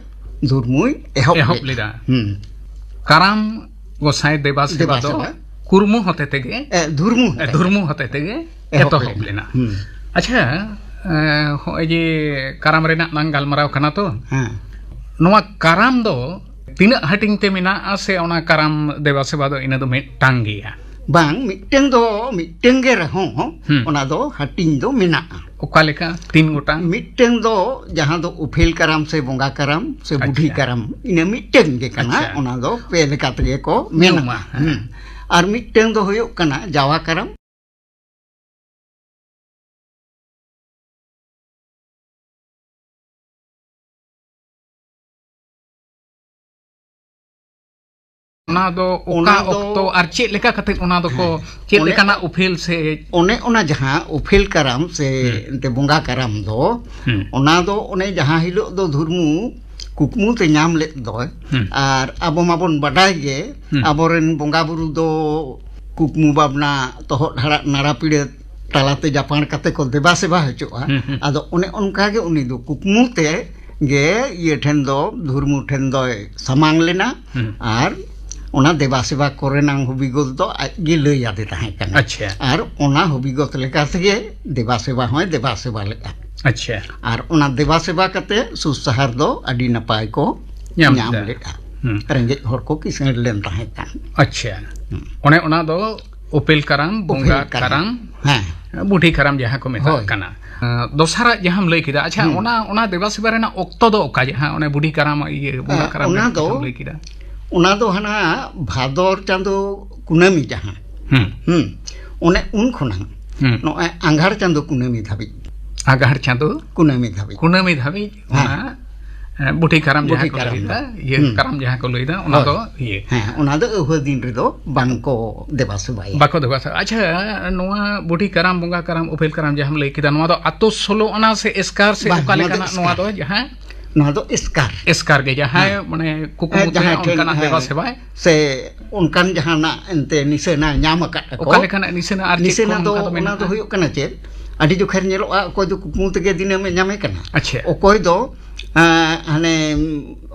ᱫᱷᱩᱨᱢᱩᱭ ᱮᱦᱚᱵ ᱮᱦᱚᱵ ᱞᱮᱫᱟ᱾ ᱞᱮᱫᱟ᱾ ᱦᱩᱸ᱾ ᱠᱟᱨᱟᱢ ᱜᱚᱸᱥᱟᱭ ᱫᱮᱵᱟ ᱥᱮᱵᱟ ᱫᱮᱵᱟ ᱫᱚ ᱥᱮᱵᱟ᱾ ᱠᱩᱨᱢᱩ ᱦᱚᱛᱮ ᱛᱮᱜᱮ, ᱮ, ᱫᱷᱩᱨᱢᱩ ᱮ, ᱦᱚᱛᱮ᱾ ᱫᱷᱩᱨᱢᱩ ᱦᱚᱛᱮ ᱛᱮᱜᱮ ᱮᱦᱚᱵ ᱮᱛᱚᱦᱚᱵ ᱞᱮᱱᱟ᱾ ᱞᱮᱱᱟ᱾ ᱦᱩᱸ᱾ ᱟᱪᱪᱷᱟ, ᱮ, ᱦᱚᱸᱜᱼᱚᱭ ᱡᱮ ᱠᱟᱨᱟᱢ ᱨᱮᱱᱟᱜ ᱞᱟᱝ ᱜᱟᱞᱢᱟᱨᱟᱣ ᱠᱟᱱᱟ ᱛᱚ, ᱦᱮᱸ᱾ ᱱᱚᱣᱟ ᱠᱟᱨᱟᱢ ᱫᱚ ᱛᱤᱱᱟᱹᱜ ᱦᱟᱹᱴᱤᱧ ᱛᱮ ᱢᱮᱱᱟᱜᱼᱟ, ᱥᱮ ᱚᱱᱟ ᱠᱟᱨᱟᱢ ᱫᱮᱵᱟ ᱥᱮᱵᱟ ᱫᱚ ᱤᱱᱟᱹ ᱫᱚ ᱢᱤᱫᱴᱟᱝ ᱜᱮᱭᱟ? ᱵᱟᱝ, ᱢᱤᱫᱴᱟᱝ ᱫᱚ ᱢᱤᱫᱴᱟᱝ ᱜᱮ ᱨᱮᱦᱚᱸ, ᱦᱩᱸ᱾ ᱚᱱᱟ ᱫᱚ ᱦᱟᱹᱴᱤᱧ ᱫᱚ ᱢᱮᱱᱟᱜᱼᱟ᱾ ᱚᱠᱟ ᱞᱮᱠᱟ? ᱛᱤᱱ ᱜᱚᱴᱟᱝ? ᱢᱤᱫᱴᱟᱝ ᱫᱚ ᱡᱟᱦᱟᱸ ᱫᱚ ᱩᱯᱮᱞ ᱠᱟᱨᱟᱢ ᱥᱮ ᱵᱚᱸᱜᱟ ᱠᱟᱨᱟᱢ ᱥᱮ ᱵᱩᱰᱷᱤ ᱟᱪᱪᱷᱟ᱾ ᱠᱟᱨᱟᱢ, ᱤᱱᱟᱹ ᱢᱤᱫᱴᱟᱝ ᱜᱮ ᱠᱟᱱᱟ᱾ ᱟᱪᱪᱷᱟ᱾ ᱚᱱᱟ ᱫᱚ ᱯᱮ ᱞᱮᱠᱟ ᱛᱮᱜᱮ ᱠᱚ ᱢᱮᱱᱟ᱾ ᱧᱩᱢᱟ, ᱦᱮᱸ᱾ ᱦᱩᱸ᱾ ᱟᱨ ᱢᱤᱫᱴᱟᱝ ᱫᱚ ᱦᱩᱭᱩᱜ ᱠᱟᱱᱟ ᱡᱟᱣᱟ ᱠᱟᱨᱟᱢ᱾ ᱚᱱᱟ ᱫᱚ ᱚᱠᱟ ᱚᱱᱟ ᱫᱚ ᱚᱠᱛᱚ ᱟᱨ ᱪᱮᱫ ᱞᱮᱠᱟ ᱠᱟᱛᱮ ᱚᱱᱟ ᱫᱚᱠᱚ, ᱦᱮᱸ, ᱪᱮᱫ ᱚᱱᱮ ᱞᱮᱠᱟᱱᱟᱜ ᱩᱯᱮᱞ ᱥᱮ? ᱚᱱᱮ ᱚᱱᱟ ᱡᱟᱦᱟᱸ ᱩᱯᱮᱞ ᱠᱟᱨᱟᱢ ᱥᱮ ᱦᱩᱸ᱾ ᱮᱱᱛᱮ ᱵᱚᱸᱜᱟ ᱠᱟᱨᱟᱢ ᱫᱚ, ᱦᱩᱸ᱾ ᱚᱱᱟ ᱫᱚ ᱚᱱᱮ ᱡᱟᱦᱟᱸ ᱦᱤᱞᱳᱜ ᱫᱚ ᱫᱷᱩᱨᱢᱩ ᱠᱩᱠᱢᱩ ᱛᱮ ᱧᱟᱢ ᱞᱮᱫ ᱫᱚᱭ, ᱦᱩᱸ᱾ ᱟᱨ ᱟᱵᱚ ᱢᱟᱵᱚᱱ ᱵᱟᱰᱟᱭ ᱜᱮ, ᱦᱩᱸ᱾ ᱟᱵᱚᱨᱮᱱ ᱵᱚᱸᱜᱟ ᱵᱩᱨᱩ ᱫᱚ ᱠᱩᱠᱢᱩ ᱵᱷᱟᱵᱽᱱᱟ, ᱛᱚᱦᱚᱫ ᱦᱟᱲᱟᱜ ᱱᱟᱲᱟ ᱯᱤᱲᱟᱹ ᱛᱟᱞᱟᱛᱮ ᱡᱟᱯᱟᱬ ᱠᱟᱛᱮ ᱠᱚ ᱫᱮᱵᱟ ᱥᱮᱵᱟ ᱦᱚᱪᱚᱜᱼᱟ᱾ ᱦᱩᱸ, ᱦᱩᱸ᱾ ᱟᱫᱚ ᱚᱱᱮ ᱚᱱᱠᱟ ᱜᱮ ᱩᱱᱤ ᱫᱚ ᱠᱩᱠᱢᱩ ᱛᱮ ᱜᱮ ᱤᱭᱟᱹ ᱴᱷᱮᱱ ᱫᱚ, ᱫᱷᱩᱨᱢᱩ ᱴᱷᱮᱱ ᱫᱚᱭ ᱥᱟᱢᱟᱝ ᱞᱮᱱᱟ᱾ ᱦᱩᱸ᱾ ᱟᱨ ᱚᱱᱟ ᱫᱮᱵᱟ ᱥᱮᱵᱟ ᱠᱚᱨᱮᱱᱟᱝ ᱦᱚᱵᱤᱜᱚᱛ ᱫᱚ ᱟᱡ ᱜᱮ ᱞᱟᱹᱭ ᱟᱫᱮ ᱛᱟᱦᱮᱸ ᱠᱟᱱᱟ᱾ ᱟᱪᱪᱷᱟ᱾ ᱟᱨ ᱚᱱᱟ ᱦᱚᱵᱤᱜᱚᱛ ᱞᱮᱠᱟ ᱛᱮᱜᱮ ᱫᱮᱵᱟ ᱥᱮᱵᱟ ᱦᱚᱸᱭ ᱫᱮᱵᱟ ᱥᱮᱵᱟ ᱞᱮᱫᱼᱟ᱾ ᱟᱪᱪᱷᱟ᱾ ᱟᱨ ᱚᱱᱟ ᱫᱮᱵᱟ ᱥᱮᱵᱟ ᱠᱟᱛᱮ ᱥᱩᱥᱟᱦᱟᱨ ᱫᱚ ᱟᱹᱰᱤ ᱱᱟᱯᱟᱭ ᱠᱚ ᱧᱟᱢ ᱧᱟᱢ ᱞᱮᱫᱟ᱾ ᱞᱮᱫᱼᱟ᱾ ᱦᱩᱸ᱾ ᱨᱮᱸᱜᱮᱡ ᱦᱚᱲ ᱠᱚ ᱠᱤᱥᱟᱹᱬ ᱞᱮᱱ ᱛᱟᱦᱮᱸ ᱠᱟᱱ᱾ ᱟᱪᱪᱷᱟ᱾ ᱦᱩᱸ᱾ ᱚᱱᱮ ᱚᱱᱟ ᱫᱚ ᱩᱯᱮᱞ ᱠᱟᱨᱟᱢ, ᱵᱚᱸᱜᱟ ᱩᱯᱮᱞ ᱠᱟᱨᱟᱢ᱾ ᱠᱟᱨᱟᱢ, ᱦᱮᱸ᱾ ᱵᱩᱰᱷᱤ ᱠᱟᱨᱟᱢ ᱡᱟᱦᱟᱸ ᱠᱚ ᱢᱮᱛᱟᱜ ᱦᱳᱭ᱾ ᱠᱟᱱᱟ᱾ ᱟᱸ, ᱫᱚᱥᱟᱨᱟᱜ ᱡᱟᱦᱟᱸᱢ ᱞᱟᱹᱭ ᱠᱮᱫᱟ, ᱟᱪᱪᱷᱟ, ᱦᱩᱸ᱾ ᱚᱱᱟ, ᱚᱱᱟ ᱫᱮᱵᱟ ᱥᱮᱵᱟ ᱨᱮᱱᱟᱜ ᱚᱠᱛᱚ ᱫᱚ ᱚᱠᱟ, ᱡᱟᱦᱟᱸ ᱚᱱᱮ ᱵᱩᱰᱷᱤ ᱠᱟᱨᱟᱢ, ᱤᱭᱟᱹ, ᱵᱚᱸᱜᱟ ᱟᱸ, ᱠᱟᱨᱟᱢ ᱚᱱᱟ ᱨᱮᱱᱟᱜ ᱫᱚ, ᱠᱟᱛᱷᱟᱢ ᱞᱟᱹᱭ ᱠᱮᱫᱟ? ᱚᱱᱟ ᱫᱚ ᱦᱟᱱᱟ ᱵᱷᱟᱫᱚᱨ ᱪᱟᱸᱫᱚ ᱠᱩᱱᱟᱹᱢᱤ ᱡᱟᱦᱟᱸ᱾ ᱦᱩᱸ᱾ ᱦᱩᱸ᱾ ᱚᱱᱮ ᱩᱱ ᱠᱷᱚᱱᱟᱜ ᱦᱩᱸ᱾ ᱱᱚᱜᱼᱚᱭ ᱟᱸᱜᱷᱟᱲ ᱪᱟᱸᱫᱚ ᱠᱩᱱᱟᱹᱢᱤ ᱫᱷᱟᱹᱵᱤᱡ᱾ ᱟᱸᱜᱷᱟᱲ ᱪᱟᱸᱫᱚ? ᱠᱩᱱᱟᱹᱢᱤ ᱫᱷᱟᱹᱵᱤᱡ᱾ ᱠᱩᱱᱟᱹᱢᱤ ᱫᱷᱟᱹᱵᱤᱡ ᱦᱮᱸ᱾ ᱚᱱᱟ, ᱮ, ᱵᱩᱰᱷᱤ ᱠᱟᱨᱟᱢ ᱵᱩᱰᱷᱤ ᱡᱟᱦᱟᱸ ᱠᱚ ᱠᱟᱨᱟᱢ ᱞᱟᱹᱭᱫᱟ, ᱫᱚ᱾ ᱤᱭᱟᱹ ᱦᱩᱸ᱾ ᱠᱟᱨᱟᱢ ᱡᱟᱦᱟᱸ ᱠᱚ ᱞᱟᱹᱭᱫᱟ, ᱚᱱᱟ ᱦᱳᱭ᱾ ᱫᱚ ᱤᱭᱟᱹ᱾ ᱦᱮᱸ, ᱚᱱᱟ ᱫᱚ ᱟᱹᱣᱦᱟᱹ ᱫᱤᱱ ᱨᱮᱫᱚ ᱵᱟᱝ ᱠᱚ ᱫᱮᱵᱟ ᱥᱮᱵᱟᱭᱟ᱾ ᱵᱟᱠᱚ ᱫᱮᱵᱟ ᱥᱮᱵᱟ᱾ ᱟᱪᱪᱷᱟ, ᱱᱚᱣᱟ ᱵᱩᱰᱷᱤ ᱠᱟᱨᱟᱢ, ᱵᱚᱸᱜᱟ ᱠᱟᱨᱟᱢ, ᱩᱯᱮᱞ ᱠᱟᱨᱟᱢ ᱡᱟᱦᱟᱸᱢ ᱞᱟᱹᱭ ᱠᱮᱫᱟ, ᱱᱚᱣᱟ ᱫᱚ ᱟᱛᱳ ᱥᱳᱞᱳ ᱟᱱᱟ ᱥᱮ ᱮᱥᱠᱟᱨ ᱥᱮ ᱵᱟᱝ, ᱚᱠᱟ ᱱᱚᱣᱟ ᱫᱚ ᱞᱮᱠᱟᱱᱟᱜ ᱱᱚᱣᱟ ᱮᱥᱠᱟᱨ᱾ ᱫᱚ ᱡᱟᱦᱟᱸ? ᱱᱚᱣᱟ ᱫᱚ ᱮᱥᱠᱟᱨ᱾ ᱮᱥᱠᱟᱨ ᱜᱮ, ᱡᱟᱦᱟᱸᱭ ᱦᱮᱸ᱾ ᱢᱟᱱᱮ ᱠᱩᱠᱢᱩ ᱦᱮᱸ, ᱛᱮ ᱡᱟᱦᱟᱸᱭ ᱴᱷᱮᱱ, ᱚᱱᱠᱟᱱᱟᱜ ᱦᱮᱸ, ᱫᱮᱵᱟ ᱥᱮᱵᱟᱭ? ᱥᱮ ᱚᱱᱠᱟᱱ ᱡᱟᱦᱟᱱᱟᱜ ᱮᱱᱛᱮ ᱱᱤᱥᱟᱹᱱᱟ ᱧᱟᱢ ᱟᱠᱟᱫ ᱟᱠᱚ᱾ ᱚᱠᱟ ᱞᱮᱠᱟᱱᱟᱜ ᱱᱤᱥᱟᱹᱱᱟ ᱟᱨ ᱪᱮᱫ ᱱᱤᱥᱟᱹᱱᱟ ᱠᱚ ᱫᱚ ᱚᱱᱠᱟ ᱫᱚ ᱚᱱᱟ ᱫᱚ ᱢᱮᱱᱟᱜᱼᱟ? ᱦᱩᱭᱩᱜ ᱠᱟᱱᱟ ᱪᱮᱫ? ᱟᱹᱰᱤ ᱡᱚᱠᱷᱮᱨ ᱧᱮᱞᱚᱜᱼᱟ, ᱚᱠᱚᱭ ᱫᱚ ᱠᱩᱠᱢᱩ ᱛᱮᱜᱮ ᱫᱤᱱᱟᱹᱢ ᱮ ᱧᱟᱢᱮ ᱠᱟᱱᱟ᱾ ᱟᱪᱪᱷᱟ᱾ ᱚᱠᱚᱭ ᱫᱚ, ᱟᱸ, ᱦᱟᱱᱮ,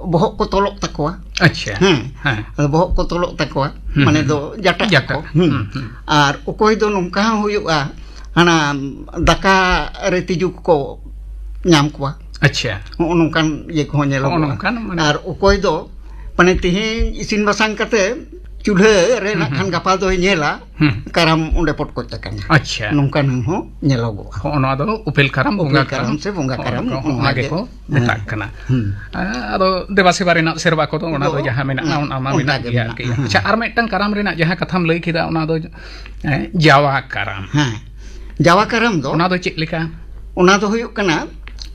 ᱵᱚᱦᱚᱜ ᱠᱚ ᱛᱚᱞᱚᱜ ᱛᱟᱠᱚᱣᱟ᱾ ᱟᱪᱪᱷᱟ᱾ ᱦᱮᱸ᱾ ᱦᱮᱸ᱾ ᱟᱫᱚ ᱵᱚᱦᱚᱜ ᱠᱚ ᱛᱚᱞᱚᱜ ᱛᱟᱠᱚᱣᱟ, ᱦᱩᱸ, ᱢᱟᱱᱮ ᱦᱩᱸ᱾ ᱫᱚ ᱡᱟᱴᱟᱜ ᱡᱟᱴᱟ᱾ ᱟᱠᱚ᱾ ᱦᱩᱸ᱾ ᱦᱩᱸ, ᱦᱩᱸ᱾ ᱟᱨ ᱚᱠᱚᱭ ᱫᱚ ᱱᱚᱝᱠᱟ ᱦᱚᱸ ᱦᱩᱭᱩᱜᱼᱟ, ᱦᱟᱱᱟ ᱫᱟᱠᱟ ᱨᱮ ᱛᱤᱡᱩ ᱠᱚᱠᱚ ᱧᱟᱢ ᱠᱚᱣᱟ᱾ ᱟᱪᱪᱷᱟ᱾ ᱦᱚᱸᱜᱼᱚ ᱱᱚᱝᱠᱟᱱ ᱤᱭᱟᱹ ᱠᱚᱦᱚᱸ ᱧᱮᱞᱚᱜᱚᱜᱼᱟ᱾ ᱦᱚᱸᱜᱼᱚ ᱱᱚᱝᱠᱟᱱ ᱢᱟᱱᱮ ᱟᱨ ᱚᱠᱚᱭ ᱫᱚ ᱢᱟᱱᱮ ᱛᱮᱦᱮᱧ ᱤᱥᱤᱱ ᱵᱟᱥᱟᱝ ᱠᱟᱛᱮ ᱪᱩᱞᱦᱟᱹ ᱨᱮ ᱦᱩᱸ, ᱱᱟᱜ ᱠᱷᱟᱱ ᱦᱩᱸ᱾ ᱜᱟᱯᱟ ᱫᱚᱭ ᱧᱮᱞᱟ, ᱦᱩᱸ᱾ ᱠᱟᱨᱟᱢ ᱚᱸᱰᱮ ᱯᱚᱴᱠᱚᱡ ᱟᱠᱟᱱᱟ᱾ ᱟᱪᱪᱷᱟ᱾ ᱱᱚᱝᱠᱟᱱ ᱦᱚᱸ ᱧᱮᱞᱚᱜᱚᱜᱼᱟ᱾ ᱦᱚᱸᱜᱼᱚ ᱱᱚᱣᱟ ᱫᱚ ᱩᱯᱮᱞ ᱠᱟᱨᱟᱢ, ᱩᱯᱮᱞ ᱵᱚᱸᱜᱟ ᱠᱟᱨᱟᱢ ᱠᱟᱨᱟᱢ᱾ ᱥᱮ ᱵᱚᱸᱜᱟ ᱦᱚᱸᱜᱼᱚ ᱠᱟᱨᱟᱢ, ᱱᱚᱝᱠᱟ, ᱱᱚᱜᱼᱚ ᱦᱚᱸᱜᱼᱚ ᱱᱟ ᱱᱟ ᱜᱮ᱾ ᱜᱮᱠᱚ ᱦᱮᱸ᱾ ᱢᱮᱛᱟᱜ ᱠᱟᱱᱟ᱾ ᱦᱩᱸ᱾ ᱟᱫᱚ ᱫᱮᱵᱟ ᱥᱮᱵᱟ ᱨᱮᱱᱟᱜ ᱥᱮᱨᱣᱟ ᱠᱚᱫᱚ ᱚᱱᱟ ᱫᱚ ᱫᱚ ᱡᱟᱦᱟᱸ ᱢᱮᱱᱟᱜᱼᱟ, ᱦᱮᱸ, ᱚᱱᱟ ᱢᱟ ᱚᱱᱠᱟ ᱢᱮᱱᱟᱜ ᱜᱮ ᱜᱮᱭᱟ ᱢᱮᱱᱟᱜᱼᱟ᱾ ᱟᱨᱠᱤ᱾ ᱦᱮᱸ᱾ ᱟᱪᱪᱷᱟ, ᱟᱨ ᱢᱤᱫᱴᱟᱝ ᱠᱟᱨᱟᱢ ᱨᱮᱱᱟᱜ ᱡᱟᱦᱟᱸ ᱠᱟᱛᱷᱟᱢ ᱞᱟᱹᱭ ᱠᱮᱫᱟ, ᱚᱱᱟ ᱫᱚ, ᱮ, ᱡᱟᱣᱟ ᱠᱟᱨᱟᱢ᱾ ᱦᱮᱸ᱾ ᱡᱟᱣᱟ ᱠᱟᱨᱟᱢ ᱫᱚ ᱚᱱᱟ ᱫᱚ ᱪᱮᱫ ᱞᱮᱠᱟ? ᱚᱱᱟ ᱫᱚ ᱦᱩᱭᱩᱜ ᱠᱟᱱᱟ,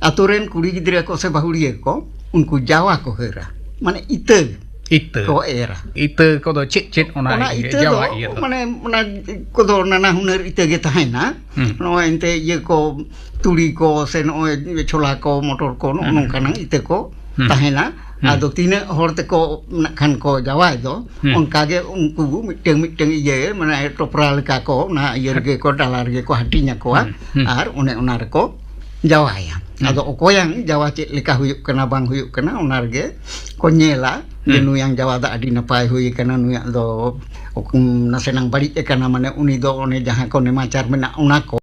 ᱟᱛᱳ ᱨᱮᱱ ᱠᱩᱲᱤ ᱜᱤᱫᱽᱨᱟᱹ ᱠᱚ ᱥᱮ ᱵᱟᱹᱦᱩᱲᱤᱭᱟᱹ ᱠᱚ, ᱩᱱᱠᱩ ᱡᱟᱣᱟ ᱠᱚ ᱦᱟᱹᱨᱟ, ᱢᱟᱱᱮ ᱤᱛᱟᱹ᱾ ᱤᱛᱟᱹ᱾ ᱠᱚ ᱮᱨᱟ᱾ ᱤᱛᱟᱹ ᱠᱚᱫᱚ ᱪᱮᱫ ᱪᱮᱫ ᱚᱱᱟ ᱚᱱᱟ ᱤᱭᱟᱹ, ᱤᱛᱟᱹ ᱫᱚ ᱡᱟᱣᱟ ᱤᱭᱟᱹ ᱫᱚ? ᱢᱟᱱᱮ ᱚᱱᱟ ᱠᱚᱫᱚ ᱱᱟᱱᱟ ᱦᱩᱱᱟᱹᱨ ᱤᱛᱟᱹ ᱜᱮ ᱛᱟᱦᱮᱱᱟ᱾ ᱦᱩᱸ᱾ ᱱᱚᱜᱼᱚᱭ ᱮᱱᱛᱮ ᱤᱭᱟᱹ ᱠᱚ, ᱛᱩᱲᱤ ᱠᱚ ᱥᱮ ᱱᱚᱜᱼᱚᱭ ᱪᱷᱚᱞᱟ ᱠᱚ, ᱢᱚᱴᱚᱨ ᱠᱚ, ᱱᱚᱜᱼᱚ ᱦᱩᱸ᱾ ᱱᱚᱝᱠᱟᱱᱟᱜ ᱤᱛᱟᱹ ᱠᱚ ᱦᱩᱸ᱾ ᱛᱟᱦᱮᱱᱟ᱾ ᱦᱩᱸ᱾ ᱟᱫᱚ ᱛᱤᱱᱟᱹᱜ ᱦᱚᱲ ᱛᱮᱠᱚ ᱱᱟᱜ ᱠᱷᱟᱱ ᱠᱚ ᱡᱟᱣᱟᱭ ᱫᱚ, ᱦᱩᱸ᱾ ᱚᱱᱠᱟ ᱜᱮ ᱩᱱᱠᱩ ᱢᱤᱫᱴᱟᱝ ᱢᱤᱫᱴᱟᱝ ᱤᱭᱟᱹ, ᱢᱟᱱᱮ ᱴᱚᱯᱨᱟ ᱞᱮᱠᱟ ᱠᱚ ᱚᱱᱟ ᱤᱭᱟᱹ ᱨᱮᱜᱮ ᱠᱚ, ᱰᱟᱞᱟ ᱨᱮᱜᱮ ᱠᱚ ᱦᱟᱹᱴᱤᱧ ᱟᱠᱚᱣᱟ᱾ ᱦᱩᱸ᱾ ᱦᱩᱸ᱾ ᱟᱨ ᱚᱱᱮ ᱚᱱᱟ ᱨᱮᱠᱚ ᱡᱟᱣᱟᱭᱟ᱾ ᱦᱩᱸ᱾ ᱟᱫᱚ ᱚᱠᱚᱭᱟᱝ ᱡᱟᱣᱟ ᱪᱮᱫ ᱞᱮᱠᱟ ᱦᱩᱭᱩᱜ ᱠᱟᱱᱟ ᱵᱟᱝ ᱦᱩᱭᱩᱜ ᱠᱟᱱᱟ, ᱚᱱᱟ ᱨᱮᱜᱮ ᱠᱚ ᱧᱮᱞᱟ ᱡᱮ ᱦᱩᱸ᱾ ᱱᱩᱭᱟᱝ ᱡᱟᱣᱟ ᱫᱚ ᱟᱹᱰᱤ ᱱᱟᱯᱟᱭ ᱦᱩᱭ ᱟᱠᱟᱱᱟ, ᱱᱩᱭᱟᱜ ᱫᱚ ᱱᱟᱥᱮᱱᱟᱝ ᱵᱟᱹᱲᱤᱡ ᱟᱠᱟᱱᱟ, ᱢᱟᱱᱮ ᱩᱱᱤ ᱫᱚ ᱚᱱᱮ ᱡᱟᱦᱟᱸ ᱠᱚ ᱱᱮᱢᱟᱪᱟᱨ ᱢᱮᱱᱟᱜ ᱚᱱᱟ ᱠᱚ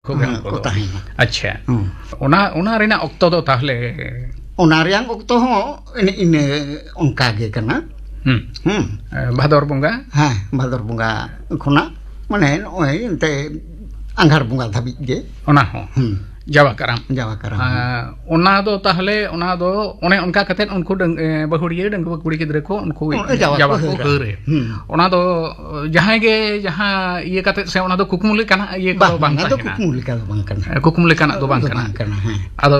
ᱠᱚ ᱦᱮᱸ, ᱜᱟᱱ ᱠᱚ ᱠᱚᱫᱚ᱾ ᱛᱟᱦᱮᱱᱟ᱾ ᱟᱪᱪᱷᱟ᱾ ᱦᱩᱸ᱾ ᱚᱱᱟ, ᱚᱱᱟ ᱨᱮᱱᱟᱜ ᱚᱠᱛᱚ ᱫᱚ ᱛᱟᱦᱞᱮ? ᱚᱱᱟ ᱨᱮᱭᱟᱝ ᱚᱠᱛᱚ ᱦᱚᱸ ᱤᱱᱟᱹ, ᱤᱱᱟᱹ ᱚᱱᱠᱟ ᱜᱮ ᱠᱟᱱᱟ᱾ ᱦᱩᱸ᱾ ᱦᱩᱸ᱾ ᱮ, ᱵᱷᱟᱫᱚᱨ ᱵᱚᱸᱜᱟ? ᱦᱮᱸ, ᱵᱷᱟᱫᱚᱨ ᱵᱚᱸᱜᱟ ᱠᱷᱚᱱᱟᱜ, ᱢᱟᱱᱮ, ᱱᱚᱜᱼᱚᱭ ᱮᱱᱛᱮ ᱟᱸᱜᱷᱟᱲ ᱵᱚᱸᱜᱟ ᱫᱷᱟᱹᱵᱤᱡ ᱜᱮ᱾ ᱚᱱᱟ ᱦᱚᱸ? ᱦᱩᱸ᱾ ᱡᱟᱣᱟ ᱠᱟᱨᱟᱢ? ᱡᱟᱣᱟ ᱠᱟᱨᱟᱢ᱾ ᱟ, ᱚᱱᱟ ᱫᱚ ᱛᱟᱦᱞᱮ, ᱚᱱᱟ ᱫᱚ ᱚᱱᱮ ᱚᱱᱠᱟ ᱠᱟᱛᱮᱫ ᱩᱱᱠᱩ ᱰᱟᱹᱝ-, ᱮ, ᱵᱟᱹᱦᱩᱲᱤᱭᱟᱹ ᱰᱟᱺᱜᱩᱣᱟᱹ ᱠᱩᱲᱤ ᱜᱤᱫᱽᱨᱟᱹ ᱠᱚ ᱩᱱᱠᱩ ᱚᱱᱮ ᱡᱟᱣᱟ ᱡᱟᱣᱟ ᱠᱚ ᱠᱚ ᱦᱟᱹᱨᱟ᱾ ᱦᱟᱹᱨᱮ᱾ ᱦᱩᱸ᱾ ᱚᱱᱟ ᱫᱚ ᱡᱟᱦᱟᱸᱭ ᱜᱮ ᱡᱟᱦᱟᱸ ᱤᱭᱟᱹ ᱠᱟᱛᱮᱫ ᱥᱮ ᱚᱱᱟ ᱫᱚ ᱠᱩᱠᱢᱩ ᱞᱮᱠᱟᱱᱟᱜ ᱤᱭᱟᱹ ᱠᱚᱫᱚ ᱵᱟᱝ, ᱵᱟᱝ ᱚᱱᱟ ᱫᱚ ᱛᱟᱦᱮᱱᱟ? ᱠᱩᱠᱢᱩ ᱞᱮᱠᱟ ᱫᱚ ᱵᱟᱝ ᱠᱟᱱᱟ᱾ ᱮ, ᱠᱩᱠᱢᱩ ᱞᱮᱠᱟᱱᱟᱜ ᱫᱚ ᱵᱟᱝ ᱫᱚ ᱠᱟᱱᱟ᱾ ᱵᱟᱝ ᱠᱟᱱᱟ, ᱦᱮᱸ᱾ ᱟᱫᱚ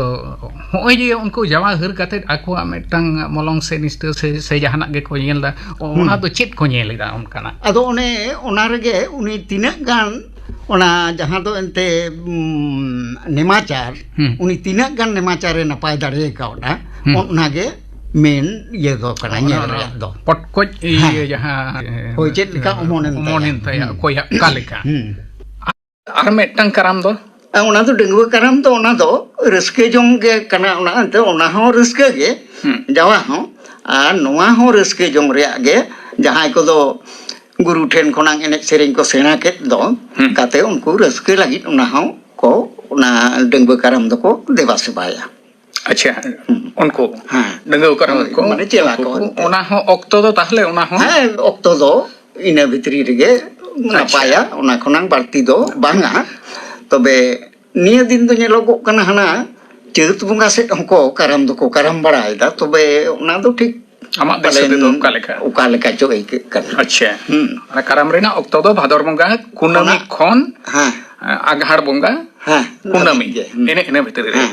ᱦᱚᱸᱜᱼᱚᱭ ᱡᱮ ᱩᱱᱠᱩ ᱡᱟᱣᱟ ᱦᱟᱹᱨ ᱠᱟᱛᱮᱫ ᱟᱠᱚᱣᱟᱜ ᱢᱤᱫᱴᱟᱝ ᱢᱚᱞᱚᱝ ᱥᱮ ᱱᱤᱥᱴᱟᱹ ᱥᱮ, ᱥᱮ ᱡᱟᱦᱟᱱᱟᱜ ᱜᱮᱠᱚ ᱧᱮᱞ ᱮᱫᱟ, ᱚ-, ᱚᱱᱟ ᱦᱩᱸ᱾ ᱫᱚ ᱪᱮᱫ ᱠᱚ ᱧᱮᱞ ᱮᱫᱟ ᱚᱱᱠᱟᱱᱟᱜ? ᱟᱫᱚ ᱚᱱᱮ ᱚᱱᱟ ᱨᱮᱜᱮ ᱩᱱᱤ ᱛᱤᱱᱟᱹᱜ ᱜᱟᱱ ᱚᱱᱟ ᱡᱟᱦᱟᱸ ᱫᱚ ᱮᱱᱛᱮ, ᱩᱢ, ᱱᱮᱢᱟᱪᱟᱨ, ᱦᱩᱸ᱾ ᱩᱱᱤ ᱛᱤᱱᱟᱹᱜ ᱜᱟᱱ ᱱᱮᱢᱟᱪᱟᱨᱮ ᱱᱟᱯᱟᱭ ᱫᱟᱲᱮ ᱠᱟᱣᱫᱟ, ᱦᱩᱸ᱾ ᱚᱱᱟ ᱜᱮ ᱢᱮᱱ ᱤᱭᱟᱹ ᱫᱚ ᱠᱟᱱᱟ, ᱚᱱᱟ, ᱧᱮᱞ ᱚᱱᱟ ᱨᱮᱭᱟᱜ ᱫᱚ᱾ ᱯᱚᱴᱠᱚᱡ ᱤᱭᱟᱹ ᱦᱮᱸ᱾ ᱡᱟᱦᱟᱸ, ᱦᱳᱭ, ᱪᱮᱫ ᱞᱮᱠᱟ ᱚᱢᱚᱱᱮᱱ ᱚᱢᱚᱱᱮᱱ ᱛᱟᱭᱟ᱾ ᱛᱟᱭᱟ, ᱦᱩᱸ᱾ ᱚᱠᱚᱭᱟᱜ ᱚᱠᱟ ᱞᱮᱠᱟ? ᱦᱩᱸ᱾ ᱟᱨ ᱢᱤᱫᱴᱟᱝ ᱠᱟᱨᱟᱢ ᱫᱚ? ᱟᱨ ᱚᱱᱟ ᱫᱚ ᱰᱟᱺᱜᱩᱣᱟᱹ ᱠᱟᱨᱟᱢ ᱫᱚ, ᱚᱱᱟ ᱫᱚ ᱨᱟᱹᱥᱠᱟᱹ ᱡᱚᱝ ᱜᱮ ᱠᱟᱱᱟ, ᱚᱱᱟ ᱮᱱᱛᱮ ᱚᱱᱟ ᱦᱚᱸ ᱨᱟᱹᱥᱠᱟᱹ ᱜᱮ, ᱦᱩᱸ᱾ ᱡᱟᱣᱟ ᱦᱚᱸ᱾ ᱟᱨ ᱱᱚᱣᱟ ᱦᱚᱸ ᱨᱟᱹᱥᱠᱟᱹ ᱡᱚᱝ ᱨᱮᱭᱟᱜ ᱜᱮ, ᱡᱟᱦᱟᱸᱭ ᱠᱚᱫᱚ ᱜᱩᱨᱩ ᱴᱷᱮᱱ ᱠᱷᱚᱱᱟᱝ ᱮᱱᱮᱡ ᱥᱮᱨᱮᱧ ᱠᱚ ᱥᱮᱬᱟ ᱠᱮᱫ ᱫᱚ, ᱦᱩᱸ᱾ ᱠᱟᱛᱮ ᱩᱱᱠᱩ ᱨᱟᱹᱥᱠᱟᱹ ᱞᱟᱹᱜᱤᱫ ᱚᱱᱟ ᱦᱚᱸ ᱠᱚ, ᱚᱱᱟ ᱰᱟᱺᱜᱩᱣᱟᱹ ᱠᱟᱨᱟᱢ ᱫᱚᱠᱚ ᱫᱮᱵᱟ ᱥᱮᱵᱟᱭᱟ᱾ ᱟᱪᱪᱷᱟ, ᱦᱩᱸ᱾ ᱩᱱᱠᱩ ᱦᱮᱸ᱾ ᱰᱟᱺᱜᱩᱣᱟᱹ ᱠᱟᱨᱟᱢ ᱦᱳᱭ, ᱠᱚ, ᱢᱟᱱᱮ ᱪᱮᱞᱟ ᱩᱱᱠᱩ ᱠᱚ ᱠᱚ, ᱮᱱᱛᱮ᱾ ᱚᱱᱟ ᱦᱚᱸ ᱚᱠᱛᱚ ᱫᱚ ᱛᱟᱦᱞᱮ ᱚᱱᱟ ᱦᱚᱸ? ᱦᱮᱸ, ᱚᱠᱛᱚ ᱫᱚ ᱤᱱᱟᱹ ᱵᱷᱤᱛᱨᱤ ᱨᱮᱜᱮ ᱟᱪᱪᱷᱟ᱾ ᱱᱟᱯᱟᱭᱟ, ᱚᱱᱟ ᱠᱷᱚᱱᱟᱝ ᱵᱟᱹᱲᱛᱤ ᱫᱚ ᱵᱟᱝᱟ᱾ ᱛᱚᱵᱮ ᱱᱤᱭᱟᱹ ᱫᱤᱱ ᱫᱚ ᱧᱮᱞᱚᱜᱚᱜ ᱠᱟᱱᱟ, ᱦᱟᱱᱟ ᱪᱟᱹᱛ ᱵᱚᱸᱜᱟ ᱥᱮᱫ ᱦᱚᱸᱠᱚ ᱠᱟᱨᱟᱢ ᱫᱚᱠᱚ ᱠᱟᱨᱟᱢ ᱵᱟᱲᱟᱭᱮᱫᱟ, ᱛᱚᱵᱮ ᱚᱱᱟ ᱫᱚ ᱴᱷᱤᱠ ᱟᱢᱟᱜ ᱫᱤᱥᱟᱹ ᱯᱟᱞᱮᱱ ᱛᱮᱫᱚ ᱚᱠᱟ ᱞᱮᱠᱟ? ᱚᱠᱟ ᱞᱮᱠᱟ ᱪᱚ ᱟᱹᱭᱠᱟᱹᱜ ᱠᱟᱱᱟ᱾ ᱟᱪᱪᱷᱟ᱾ ᱦᱩᱸ᱾ ᱚᱱᱟ ᱠᱟᱨᱟᱢ ᱨᱮᱱᱟᱜ ᱚᱠᱛᱚ ᱫᱚ ᱵᱷᱟᱫᱚᱨ ᱵᱚᱸᱜᱟ ᱠᱩᱱᱟᱹᱢᱤ ᱚᱱᱟ ᱠᱷᱚᱱ ᱦᱮᱸ᱾ ᱟᱸᱜᱷᱟᱲ ᱵᱚᱸᱜᱟ ᱦᱮᱸ, ᱠᱩᱱᱟᱹᱢᱤ ᱫᱷᱟᱹᱵᱤᱡ ᱜᱮ᱾ ᱦᱩᱸ᱾ ᱮᱱᱮ ᱤᱱᱟᱹ ᱵᱷᱤᱛᱨᱤ ᱨᱮ᱾ ᱦᱮᱸ᱾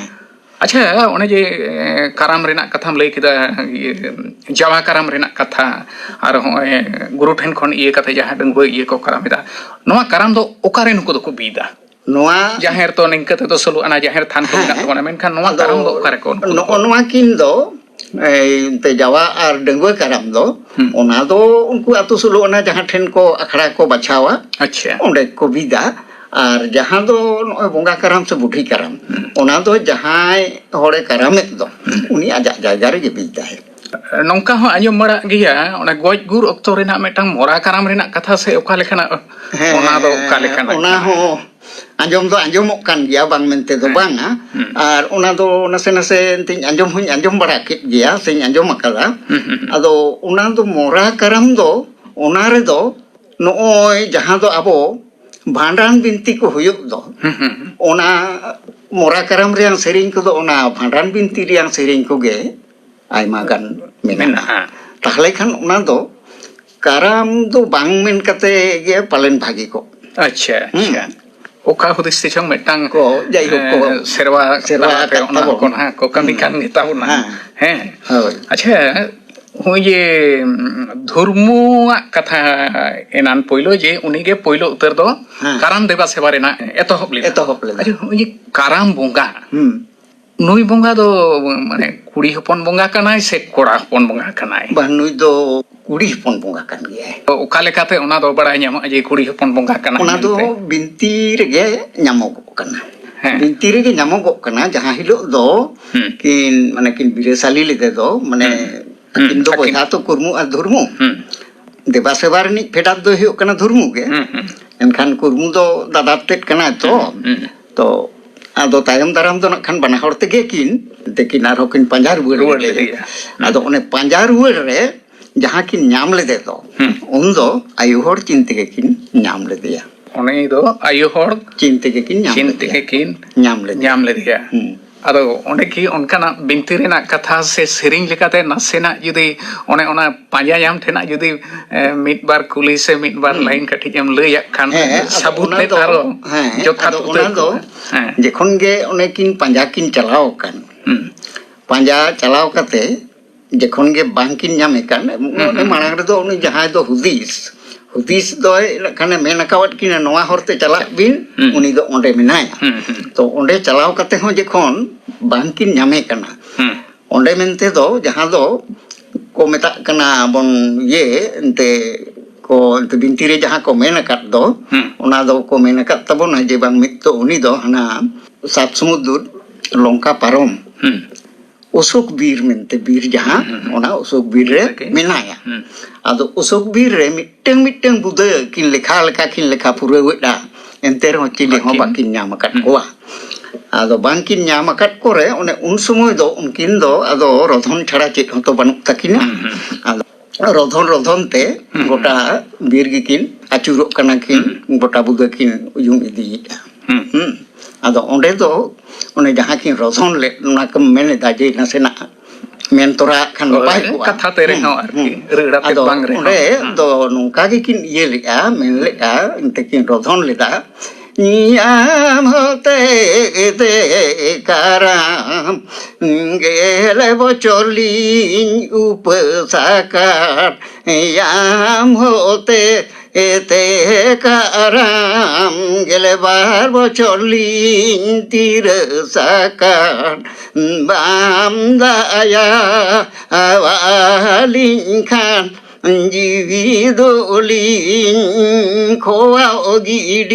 ᱟᱪᱪᱷᱟ, ᱚᱱᱮ ᱡᱮ ᱮ, ᱠᱟᱨᱟᱢ ᱨᱮᱱᱟᱜ ᱠᱟᱛᱷᱟᱢ ᱞᱟᱹᱭ ᱠᱮᱫᱟ, ᱤᱭᱟᱹ, ᱡᱟᱣᱟ ᱠᱟᱨᱟᱢ ᱨᱮᱱᱟᱜ ᱠᱟᱛᱷᱟ, ᱟᱨ ᱦᱚᱸᱜᱼᱚᱭ ᱜᱩᱨᱩ ᱴᱷᱮᱱ ᱠᱷᱚᱱ ᱤᱭᱟᱹ ᱠᱟᱛᱮ ᱡᱟᱦᱟᱸ ᱰᱟᱺᱜᱩᱣᱟᱹ ᱤᱭᱟᱹ ᱠᱚ ᱠᱟᱨᱟᱢ ᱮᱫᱟ, ᱱᱚᱣᱟ ᱠᱟᱨᱟᱢ ᱫᱚ ᱚᱠᱟᱨᱮ ᱱᱩᱠᱩ ᱫᱚᱠᱚ ᱵᱤᱫᱟ? ᱱᱚᱣᱟ ᱡᱟᱦᱮᱨ ᱛᱚ ᱱᱤᱝᱠᱟᱹ ᱛᱮᱫᱚ ᱥᱳᱞᱳ ᱟᱱᱟ ᱡᱟᱦᱮᱨ ᱛᱷᱟᱱ ᱠᱚ ᱦᱮᱸ, ᱢᱮᱱᱟᱜ ᱦᱮᱸ᱾ ᱛᱟᱵᱚᱱᱟ, ᱢᱮᱱᱠᱷᱟᱱ ᱱᱚᱣᱟ ᱟᱫᱚ ᱠᱟᱨᱟᱢ ᱫᱚ ᱚᱠᱟᱨᱮ ᱠᱚ ᱩᱰᱩᱠ ᱱᱚᱜᱼᱚ ᱠᱚᱣᱟ? ᱱᱚᱣᱟ ᱠᱤᱱ ᱫᱚ, ᱮᱭ, ᱮᱱᱛᱮ ᱡᱟᱣᱟ ᱟᱨ ᱰᱟᱺᱜᱩᱣᱟᱹ ᱠᱟᱨᱟᱢ ᱫᱚ, ᱦᱩᱸ᱾ ᱚᱱᱟ ᱫᱚ ᱩᱱᱠᱩ ᱟᱹᱛᱩ ᱥᱳᱞᱳ ᱟᱱᱟ ᱡᱟᱦᱟᱸ ᱴᱷᱮᱱ ᱠᱚ ᱟᱠᱷᱲᱟ ᱠᱚ ᱵᱟᱪᱷᱟᱣᱟ, ᱟᱪᱪᱷᱟ᱾ ᱚᱸᱰᱮ ᱠᱚ ᱵᱤᱫᱟ᱾ ᱟᱨ ᱡᱟᱦᱟᱸ ᱫᱚ ᱱᱚᱜᱼᱚᱭ ᱵᱚᱸᱜᱟ ᱠᱟᱨᱟᱢ ᱥᱮ ᱵᱩᱰᱷᱤ ᱠᱟᱨᱟᱢ, ᱦᱩᱸ᱾ ᱚᱱᱟ ᱫᱚ ᱡᱟᱦᱟᱸᱭ ᱦᱚᱲᱮ ᱠᱟᱨᱟᱢᱮᱫ ᱫᱚ, ᱦᱩᱸ᱾ ᱩᱱᱤ ᱟᱡᱟᱜ ᱡᱟᱭᱜᱟ ᱨᱮᱜᱮ ᱵᱤᱫᱟᱭ᱾ ᱱᱚᱝᱠᱟ ᱦᱚᱸ ᱟᱸᱡᱚᱢ ᱵᱟᱲᱟᱜ ᱜᱮᱭᱟ, ᱚᱱᱟ ᱜᱚᱡ ᱜᱩᱨ ᱚᱠᱛᱚ ᱨᱮᱱᱟᱜ ᱢᱤᱫᱴᱟᱝ ᱢᱚᱨᱟ ᱠᱟᱨᱟᱢ ᱨᱮᱱᱟᱜ ᱠᱟᱛᱷᱟ ᱥᱮ ᱚᱠᱟ ᱞᱮᱠᱟᱱᱟᱜ, ᱦᱮᱸ, ᱚᱱᱟ ᱫᱚ ᱚᱠᱟ ᱞᱮᱠᱟᱱᱟᱜ ᱚᱱᱟ ᱠᱟᱱᱟ? ᱦᱚᱸ ᱟᱸᱡᱚᱢ ᱫᱚ ᱟᱸᱡᱚᱢᱚᱜ ᱠᱟᱱ ᱜᱮᱭᱟ, ᱵᱟᱝ ᱢᱮᱱᱛᱮ ᱫᱚ ᱦᱮᱸ᱾ ᱵᱟᱝᱟ᱾ ᱦᱩᱸ᱾ ᱟᱨ ᱚᱱᱟ ᱫᱚ ᱱᱟᱥᱮ ᱱᱟᱥᱮ ᱮᱱᱛᱮᱧ ᱟᱸᱡᱚᱢ ᱦᱚᱧ ᱟᱸᱡᱚᱢ ᱵᱟᱲᱟ ᱠᱮᱫ ᱜᱮᱭᱟ, ᱥᱮᱧ ᱟᱸᱡᱚᱢ ᱟᱠᱟᱫᱟ᱾ ᱦᱩᱸ, ᱦᱩᱸ, ᱦᱩᱸ᱾ ᱟᱫᱚ ᱚᱱᱟ ᱫᱚ ᱢᱚᱨᱟ ᱠᱟᱨᱟᱢ ᱫᱚ, ᱚᱱᱟ ᱨᱮᱫᱚ ᱱᱚᱜᱼᱚᱭ ᱡᱟᱦᱟᱸ ᱫᱚ ᱟᱵᱚ ᱵᱷᱟᱸᱰᱟᱱ ᱵᱤᱱᱛᱤ ᱠᱚ ᱦᱩᱭᱩᱜ ᱫᱚ, ᱦᱩᱸ, ᱦᱩᱸ, ᱦᱩᱸ᱾ ᱚᱱᱟ ᱢᱚᱨᱟ ᱠᱟᱨᱟᱢ ᱨᱮᱭᱟᱝ ᱥᱮᱨᱮᱧ ᱠᱚᱫᱚ ᱚᱱᱟ ᱵᱷᱟᱸᱰᱟᱱ ᱵᱤᱱᱛᱤ ᱨᱮᱭᱟᱝ ᱥᱮᱨᱮᱧ ᱠᱚᱜᱮ ᱟᱭᱢᱟ ᱜᱟᱱ ᱢᱮᱱᱟᱜᱼᱟ᱾ ᱢᱮᱱᱟᱜᱼᱟ᱾ ᱛᱟᱦᱞᱮ ᱠᱷᱟᱱ ᱚᱱᱟ ᱫᱚ ᱠᱟᱨᱟᱢ ᱫᱚ ᱵᱟᱝ ᱢᱮᱱ ᱠᱟᱛᱮ ᱜᱮ ᱯᱟᱞᱮᱱ ᱵᱷᱟᱹᱜᱤ ᱠᱚᱜ᱾ ᱟᱪᱪᱷᱟ, ᱦᱩᱸ᱾ ᱟᱪᱪᱷᱟ᱾ ᱚᱠᱟ ᱦᱩᱫᱤᱥ ᱛᱮ ᱪᱚᱝ ᱢᱤᱫᱴᱟᱝ, ᱠᱚ, ᱡᱟᱭᱦᱳᱠ ᱠᱚ, ᱮᱸ, ᱥᱮᱨᱣᱟ ᱥᱮᱨᱣᱟ ᱛᱟᱞᱟᱛᱮ ᱟᱠᱟᱫ ᱚᱱᱟ ᱛᱟᱵᱚᱱ᱾ ᱠᱚ ᱱᱟᱦᱟᱜ ᱠᱚ ᱠᱟᱹᱢᱤ ᱦᱩᱸ᱾ ᱠᱟᱱ ᱜᱮᱛᱟ ᱵᱚᱱᱟ᱾ ᱦᱮᱸ᱾ ᱦᱮᱸ᱾ ᱦᱳᱭ᱾ ᱟᱪᱪᱷᱟ, ᱦᱚᱸᱜᱼᱚᱭ ᱡᱮ, ᱩᱸ, ᱫᱷᱚᱨᱢᱩᱣᱟᱜ ᱠᱟᱛᱷᱟ ᱮᱱᱟᱱ ᱯᱳᱭᱞᱳ ᱡᱮ ᱩᱱᱤᱜᱮ ᱯᱳᱭᱞᱳ ᱩᱛᱟᱹᱨ ᱫᱚ ᱦᱮᱸ᱾ ᱠᱟᱨᱟᱢ ᱫᱮᱵᱟ ᱥᱮᱵᱟ ᱨᱮᱱᱟᱜ ᱮᱛᱚᱦᱚᱵ ᱞᱮᱫᱟ᱾ ᱮᱛᱚᱦᱚᱵ ᱞᱮᱫᱟ᱾ ᱟᱪᱪᱷᱟ, ᱦᱚᱸᱜᱼᱚᱭ ᱡᱮ ᱠᱟᱨᱟᱢ ᱵᱚᱸᱜᱟ, ᱦᱩᱸ᱾ ᱱᱩᱭ ᱵᱚᱸᱜᱟ ᱫᱚ ᱢᱟᱱᱮ ᱠᱩᱲᱤ ᱦᱚᱯᱚᱱ ᱵᱚᱸᱜᱟ ᱠᱟᱱᱟᱭ ᱥᱮ ᱠᱚᱲᱟ ᱦᱚᱯᱚᱱ ᱵᱚᱸᱜᱟ ᱠᱟᱱᱟᱭ? ᱵᱟᱝ, ᱱᱩᱭ ᱫᱚ ᱠᱩᱲᱤ ᱦᱚᱯᱚᱱ ᱵᱚᱸᱜᱟ ᱠᱟᱱ ᱜᱮᱭᱟᱭ᱾ ᱛᱚ, ᱚᱠᱟ ᱞᱮᱠᱟᱛᱮ ᱚᱱᱟ ᱫᱚ ᱵᱟᱲᱟᱭ ᱧᱟᱢᱚᱜᱼᱟ ᱡᱮ ᱠᱩᱲᱤ ᱦᱚᱯᱚᱱ ᱵᱚᱸᱜᱟ ᱠᱟᱱᱟᱭ ᱚᱱᱟ ᱫᱚ ᱢᱮᱱᱛᱮ? ᱵᱤᱱᱛᱤ ᱨᱮᱜᱮ ᱧᱟᱢᱚᱜᱚᱜ ᱠᱟᱱᱟ᱾ ᱦᱮᱸ᱾ ᱵᱤᱱᱛᱤ ᱨᱮᱜᱮ ᱧᱟᱢᱚᱜᱚᱜ ᱠᱟᱱᱟ, ᱡᱟᱦᱟᱸ ᱦᱤᱞᱳᱜ ᱫᱚ ᱦᱩᱸ᱾ ᱠᱤᱱ, ᱢᱟᱱᱮ ᱠᱤᱱ ᱵᱤᱨᱟᱹᱥᱟᱞᱤ ᱞᱮᱫᱮ ᱫᱚ, ᱢᱟᱱᱮ ᱦᱩᱸ᱾ ᱟᱹᱠᱤᱱ ᱦᱩᱸ, ᱫᱚ ᱟᱹᱠᱤᱱ᱾ ᱵᱚᱭᱦᱟ ᱛᱚ ᱠᱩᱨᱢᱩ ᱟᱨ ᱫᱷᱩᱨᱢᱩ᱾ ᱦᱩᱸ᱾ ᱫᱮᱵᱟ ᱥᱮᱵᱟ ᱨᱤᱱᱤᱡ ᱯᱷᱮᱰᱟᱛ ᱫᱚᱭ ᱦᱩᱭᱩᱜ ᱠᱟᱱᱟ ᱫᱷᱩᱨᱢᱩ ᱜᱮ᱾ ᱦᱩᱸ, ᱦᱩᱸ᱾ ᱮᱱᱠᱷᱟᱱ ᱠᱩᱨᱢᱩ ᱫᱚ ᱫᱟᱫᱟ ᱛᱮᱫ ᱠᱟᱱᱟᱭ ᱛᱚ᱾ ᱦᱩᱸ, ᱦᱩᱸ᱾ ᱛᱚ ᱟᱫᱚ ᱛᱟᱭᱚᱢ ᱫᱟᱨᱟᱢ ᱫᱚ ᱱᱟᱜ ᱠᱷᱟᱱ ᱵᱟᱱᱟ ᱦᱚᱲ ᱛᱮᱜᱮ ᱠᱤᱱ, ᱛᱮᱠᱤᱱ ᱟᱨᱦᱚᱸ ᱠᱤᱱ ᱯᱟᱸᱡᱟ ᱨᱩᱣᱟᱹᱲ ᱨᱩᱣᱟᱹᱲ ᱞᱮᱫᱮᱭᱟ᱾ ᱞᱮᱫᱮᱭᱟ᱾ ᱦᱩᱸ᱾ ᱟᱫᱚ ᱚᱱᱮ ᱯᱟᱸᱡᱟ ᱨᱩᱣᱟᱹᱲ ᱨᱮ ᱡᱟᱦᱟᱸ ᱠᱤᱱ ᱧᱟᱢ ᱞᱮᱫᱮ ᱫᱚ, ᱦᱩᱸ᱾ ᱩᱱ ᱫᱚ ᱟᱭᱳ ᱦᱚᱲ ᱪᱤᱱ ᱛᱮᱜᱮ ᱠᱤᱱ ᱧᱟᱢ ᱞᱮᱫᱮᱭᱟ᱾ ᱩᱱᱤ ᱫᱚ ᱟᱭᱳ ᱦᱚᱲ ᱪᱤᱱ ᱛᱮᱜᱮ ᱠᱤᱱ ᱧᱟᱢ ᱪᱤᱱ ᱞᱮᱫᱮᱭᱟ᱾ ᱛᱮᱜᱮ ᱠᱤᱱ ᱧᱟᱢ ᱞᱮᱫᱮᱭᱟ᱾ ᱧᱟᱢ ᱞᱮᱫᱮᱭᱟ᱾ ᱦᱩᱸ᱾ ᱟᱫᱚ ᱚᱸᱰᱮ ᱠᱤ ᱚᱱᱠᱟᱱᱟᱜ ᱵᱤᱱᱛᱤ ᱨᱮᱱᱟᱜ ᱠᱟᱛᱷᱟ ᱥᱮ ᱥᱮᱨᱮᱧ ᱞᱮᱠᱟᱛᱮ ᱱᱟᱥᱮᱱᱟᱜ ᱡᱩᱫᱤ ᱚᱱᱮ ᱚᱱᱟ ᱯᱟᱸᱡᱟ ᱧᱟᱢ ᱴᱷᱮᱱᱟᱜ ᱡᱩᱫᱤ, ᱮ, ᱢᱤᱫ ᱵᱟᱨ ᱠᱩᱞᱤ ᱥᱮ ᱢᱤᱫ ᱵᱟᱨ ᱦᱩᱸ᱾ ᱞᱟᱭᱤᱱ ᱠᱟᱹᱴᱤᱡ ᱮᱢ ᱞᱟᱹᱭᱟᱜ ᱠᱷᱟᱱ, ᱦᱮᱸ, ᱟᱫᱚ ᱥᱟᱵᱩᱛ ᱚᱱᱟ ᱞᱮᱫ ᱫᱚ, ᱟᱨᱚ ᱦᱮᱸ, ᱡᱚᱛᱷᱟᱛ ᱟᱫᱚ ᱩᱛᱟᱹᱨ ᱚᱱᱟ ᱫᱚ ᱠᱚᱜᱼᱟ᱾ ᱦᱮᱸ᱾ ᱡᱚᱠᱷᱚᱱ ᱜᱮ ᱚᱱᱮ ᱠᱤᱱ ᱯᱟᱸᱡᱟ ᱠᱤᱱ ᱪᱟᱞᱟᱣ ᱟᱠᱟᱱ, ᱦᱩᱸ᱾ ᱯᱟᱸᱡᱟ ᱪᱟᱞᱟᱣ ᱠᱟᱛᱮ ᱡᱚᱠᱷᱚᱱ ᱜᱮ ᱵᱟᱝ ᱠᱤᱱ ᱧᱟᱢᱮ ᱠᱟᱱ, ᱦᱩᱸ, ᱚᱱᱮ ᱦᱩᱸ᱾ ᱢᱟᱲᱟᱝ ᱨᱮᱫᱚ ᱩᱱᱤ ᱡᱟᱦᱟᱸᱭ ᱫᱚ ᱦᱩᱫᱤᱥ, ᱦᱩᱫᱤᱥ ᱫᱚᱭ ᱱᱟᱜ ᱠᱷᱟᱱᱮ ᱢᱮᱱ ᱟᱠᱟᱣᱟᱫ ᱠᱤᱱᱟ, "ᱱᱚᱣᱟ ᱦᱚᱨ ᱛᱮ ᱪᱟᱞᱟᱜ ᱵᱤᱱ", ᱦᱩᱸ᱾ ᱩᱱᱤ ᱫᱚ ᱚᱸᱰᱮ ᱢᱮᱱᱟᱭᱟ᱾ ᱦᱩᱸ, ᱦᱩᱸ᱾ ᱛᱚ ᱚᱸᱰᱮ ᱪᱟᱞᱟᱣ ᱠᱟᱛᱮ ᱦᱚᱸ ᱡᱚᱠᱷᱚᱱ ᱵᱟᱝ ᱠᱤᱱ ᱧᱟᱢᱮ ᱠᱟᱱᱟ, ᱦᱩᱸ᱾ ᱚᱸᱰᱮ ᱢᱮᱱᱛᱮ ᱫᱚ ᱡᱟᱦᱟᱸ ᱫᱚ ᱠᱚ ᱢᱮᱛᱟᱜ ᱠᱟᱱᱟ ᱵᱚᱱ ᱤᱭᱟᱹ ᱮᱱᱛᱮ ᱠᱚ ᱮᱱᱛᱮ ᱵᱤᱱᱛᱤ ᱨᱮ ᱡᱟᱦᱟᱸ ᱠᱚ ᱢᱮᱱ ᱟᱠᱟᱫ ᱫᱚ, ᱦᱩᱸ᱾ ᱚᱱᱟ ᱫᱚ ᱠᱚ ᱢᱮᱱ ᱟᱠᱟᱫ ᱛᱟᱵᱚᱱᱟ ᱡᱮ ᱵᱟᱝ ᱢᱤᱫ ᱫᱚ ᱩᱱᱤ ᱫᱚ ᱦᱟᱱᱟ ᱥᱟᱛ ᱥᱩᱢᱩᱫᱨ ᱞᱚᱝᱠᱟ ᱯᱟᱨᱚᱢ ᱦᱩᱸ᱾ ᱚᱥᱳᱠ ᱵᱤᱨ ᱢᱮᱱᱛᱮ ᱵᱤᱨ ᱡᱟᱦᱟᱸ, ᱦᱩᱸ, ᱦᱩᱸ, ᱦᱩᱸ᱾ ᱚᱱᱟ ᱚᱥᱳᱠ ᱵᱤᱨ ᱨᱮ ᱚᱸᱰᱮ ᱜᱮ᱾ ᱢᱮᱱᱟᱭᱟ᱾ ᱦᱩᱸ᱾ ᱟᱫᱚ ᱚᱥᱳᱠ ᱵᱤᱨ ᱨᱮ ᱢᱤᱫᱴᱟᱝ ᱢᱤᱫᱴᱟᱝ ᱵᱩᱫᱟᱹ ᱠᱤᱱ ᱞᱮᱠᱷᱟ ᱞᱮᱠᱟ ᱠᱤᱱ ᱞᱮᱠᱷᱟ ᱯᱩᱨᱟᱹᱣᱮᱫᱼᱟ, ᱮᱱᱛᱮ ᱨᱮᱦᱚᱸ ᱪᱤᱞᱤ ᱦᱚᱸ ᱵᱟᱹᱠᱤᱱ᱾ ᱵᱟᱹᱠᱤᱱ ᱧᱟᱢ ᱟᱠᱟᱫ ᱦᱩᱸ᱾ ᱠᱚᱣᱟ᱾ ᱟᱫᱚ ᱵᱟᱝᱠᱤᱱ ᱧᱟᱢ ᱟᱠᱟᱫ ᱠᱚᱨᱮ ᱚᱱᱮ ᱩᱱ ᱥᱚᱢᱚᱭ ᱫᱚ ᱩᱱᱠᱤᱱ ᱫᱚ ᱟᱫᱚ ᱨᱚᱫᱷᱚᱱ ᱪᱷᱟᱲᱟ ᱪᱮᱫ ᱦᱚᱸᱛᱚ ᱵᱟᱹᱱᱩᱜ ᱛᱟᱹᱠᱤᱱᱟ᱾ ᱦᱩᱸ, ᱦᱩᱸ᱾ ᱟᱫᱚ ᱨᱚᱫᱷᱚᱱ ᱨᱚᱫᱷᱚᱱ ᱛᱮ ᱦᱩᱸ, ᱜᱚᱴᱟ ᱦᱩᱸ᱾ ᱵᱤᱨ ᱜᱮᱠᱤᱱ ᱟᱹᱪᱩᱨᱚᱜ ᱠᱟᱱᱟ ᱠᱤᱱ, ᱦᱩᱸ᱾ ᱜᱚᱴᱟ ᱵᱩᱫᱟᱹ ᱠᱤᱱ ᱩᱭᱩᱝ ᱤᱫᱤᱭᱮᱫᱼᱟ᱾ ᱦᱩᱸ᱾ ᱦᱩᱸ᱾ ᱟᱫᱚ ᱚᱸᱰᱮ ᱫᱚ ᱚᱱᱮ ᱡᱟᱦᱟᱸ ᱠᱤᱱ ᱨᱚᱫᱷᱚᱱ ᱞᱮᱫ, ᱚᱱᱟ ᱠᱚ ᱢᱮᱱ ᱮᱫᱟ ᱡᱮ ᱱᱟᱥᱮᱱᱟᱜ ᱢᱮᱱ ᱛᱚᱨᱟ ᱠᱷᱟᱱ ᱦᱳᱭ, ᱱᱟᱯᱟᱭ ᱠᱚᱜᱼᱟ᱾ ᱠᱟᱛᱷᱟ ᱛᱮ ᱦᱩᱸ, ᱨᱮᱦᱚᱸ ᱟᱨᱠᱤ, ᱦᱩᱸ᱾ ᱨᱟᱹᱲ ᱟᱛᱮ ᱟᱫᱚ ᱵᱟᱝ ᱨᱮᱦᱚᱸ᱾ ᱚᱸᱰᱮ ᱦᱩᱸ᱾ ᱫᱚ ᱱᱚᱝᱠᱟ ᱜᱮᱠᱤᱱ ᱤᱭᱟᱹ ᱞᱮᱫᱼᱟ, ᱢᱮᱱ ᱞᱮᱫᱼᱟ, ᱮᱱᱛᱮ ᱠᱤᱱ ᱨᱚᱫᱷᱚᱱ ᱞᱮᱫᱟ, ᱧᱟᱢ ᱦᱚᱛᱮ ᱛᱮ ᱠᱟᱨᱟᱢ ᱜᱮᱞ ᱵᱚᱪᱷᱚᱨ ᱞᱤᱧ ᱩᱯᱟᱹᱥ ᱟᱠᱟᱫ, ᱧᱟᱢ ᱦᱚᱛᱮ ᱛᱮ ᱠᱟᱨᱟᱢ ᱜᱮᱞ ᱵᱟᱨ ᱵᱚᱪᱷᱚᱨ ᱞᱤᱧ ᱛᱤᱨᱟᱹᱥ ᱟᱠᱟᱫ, ᱵᱟᱢ ᱫᱟᱭᱟ ᱟᱣᱟᱞᱤᱧ ᱠᱷᱟᱱ ᱡᱤᱣᱤ ᱫᱚᱞᱤᱧ ᱠᱷᱚᱣᱟᱣ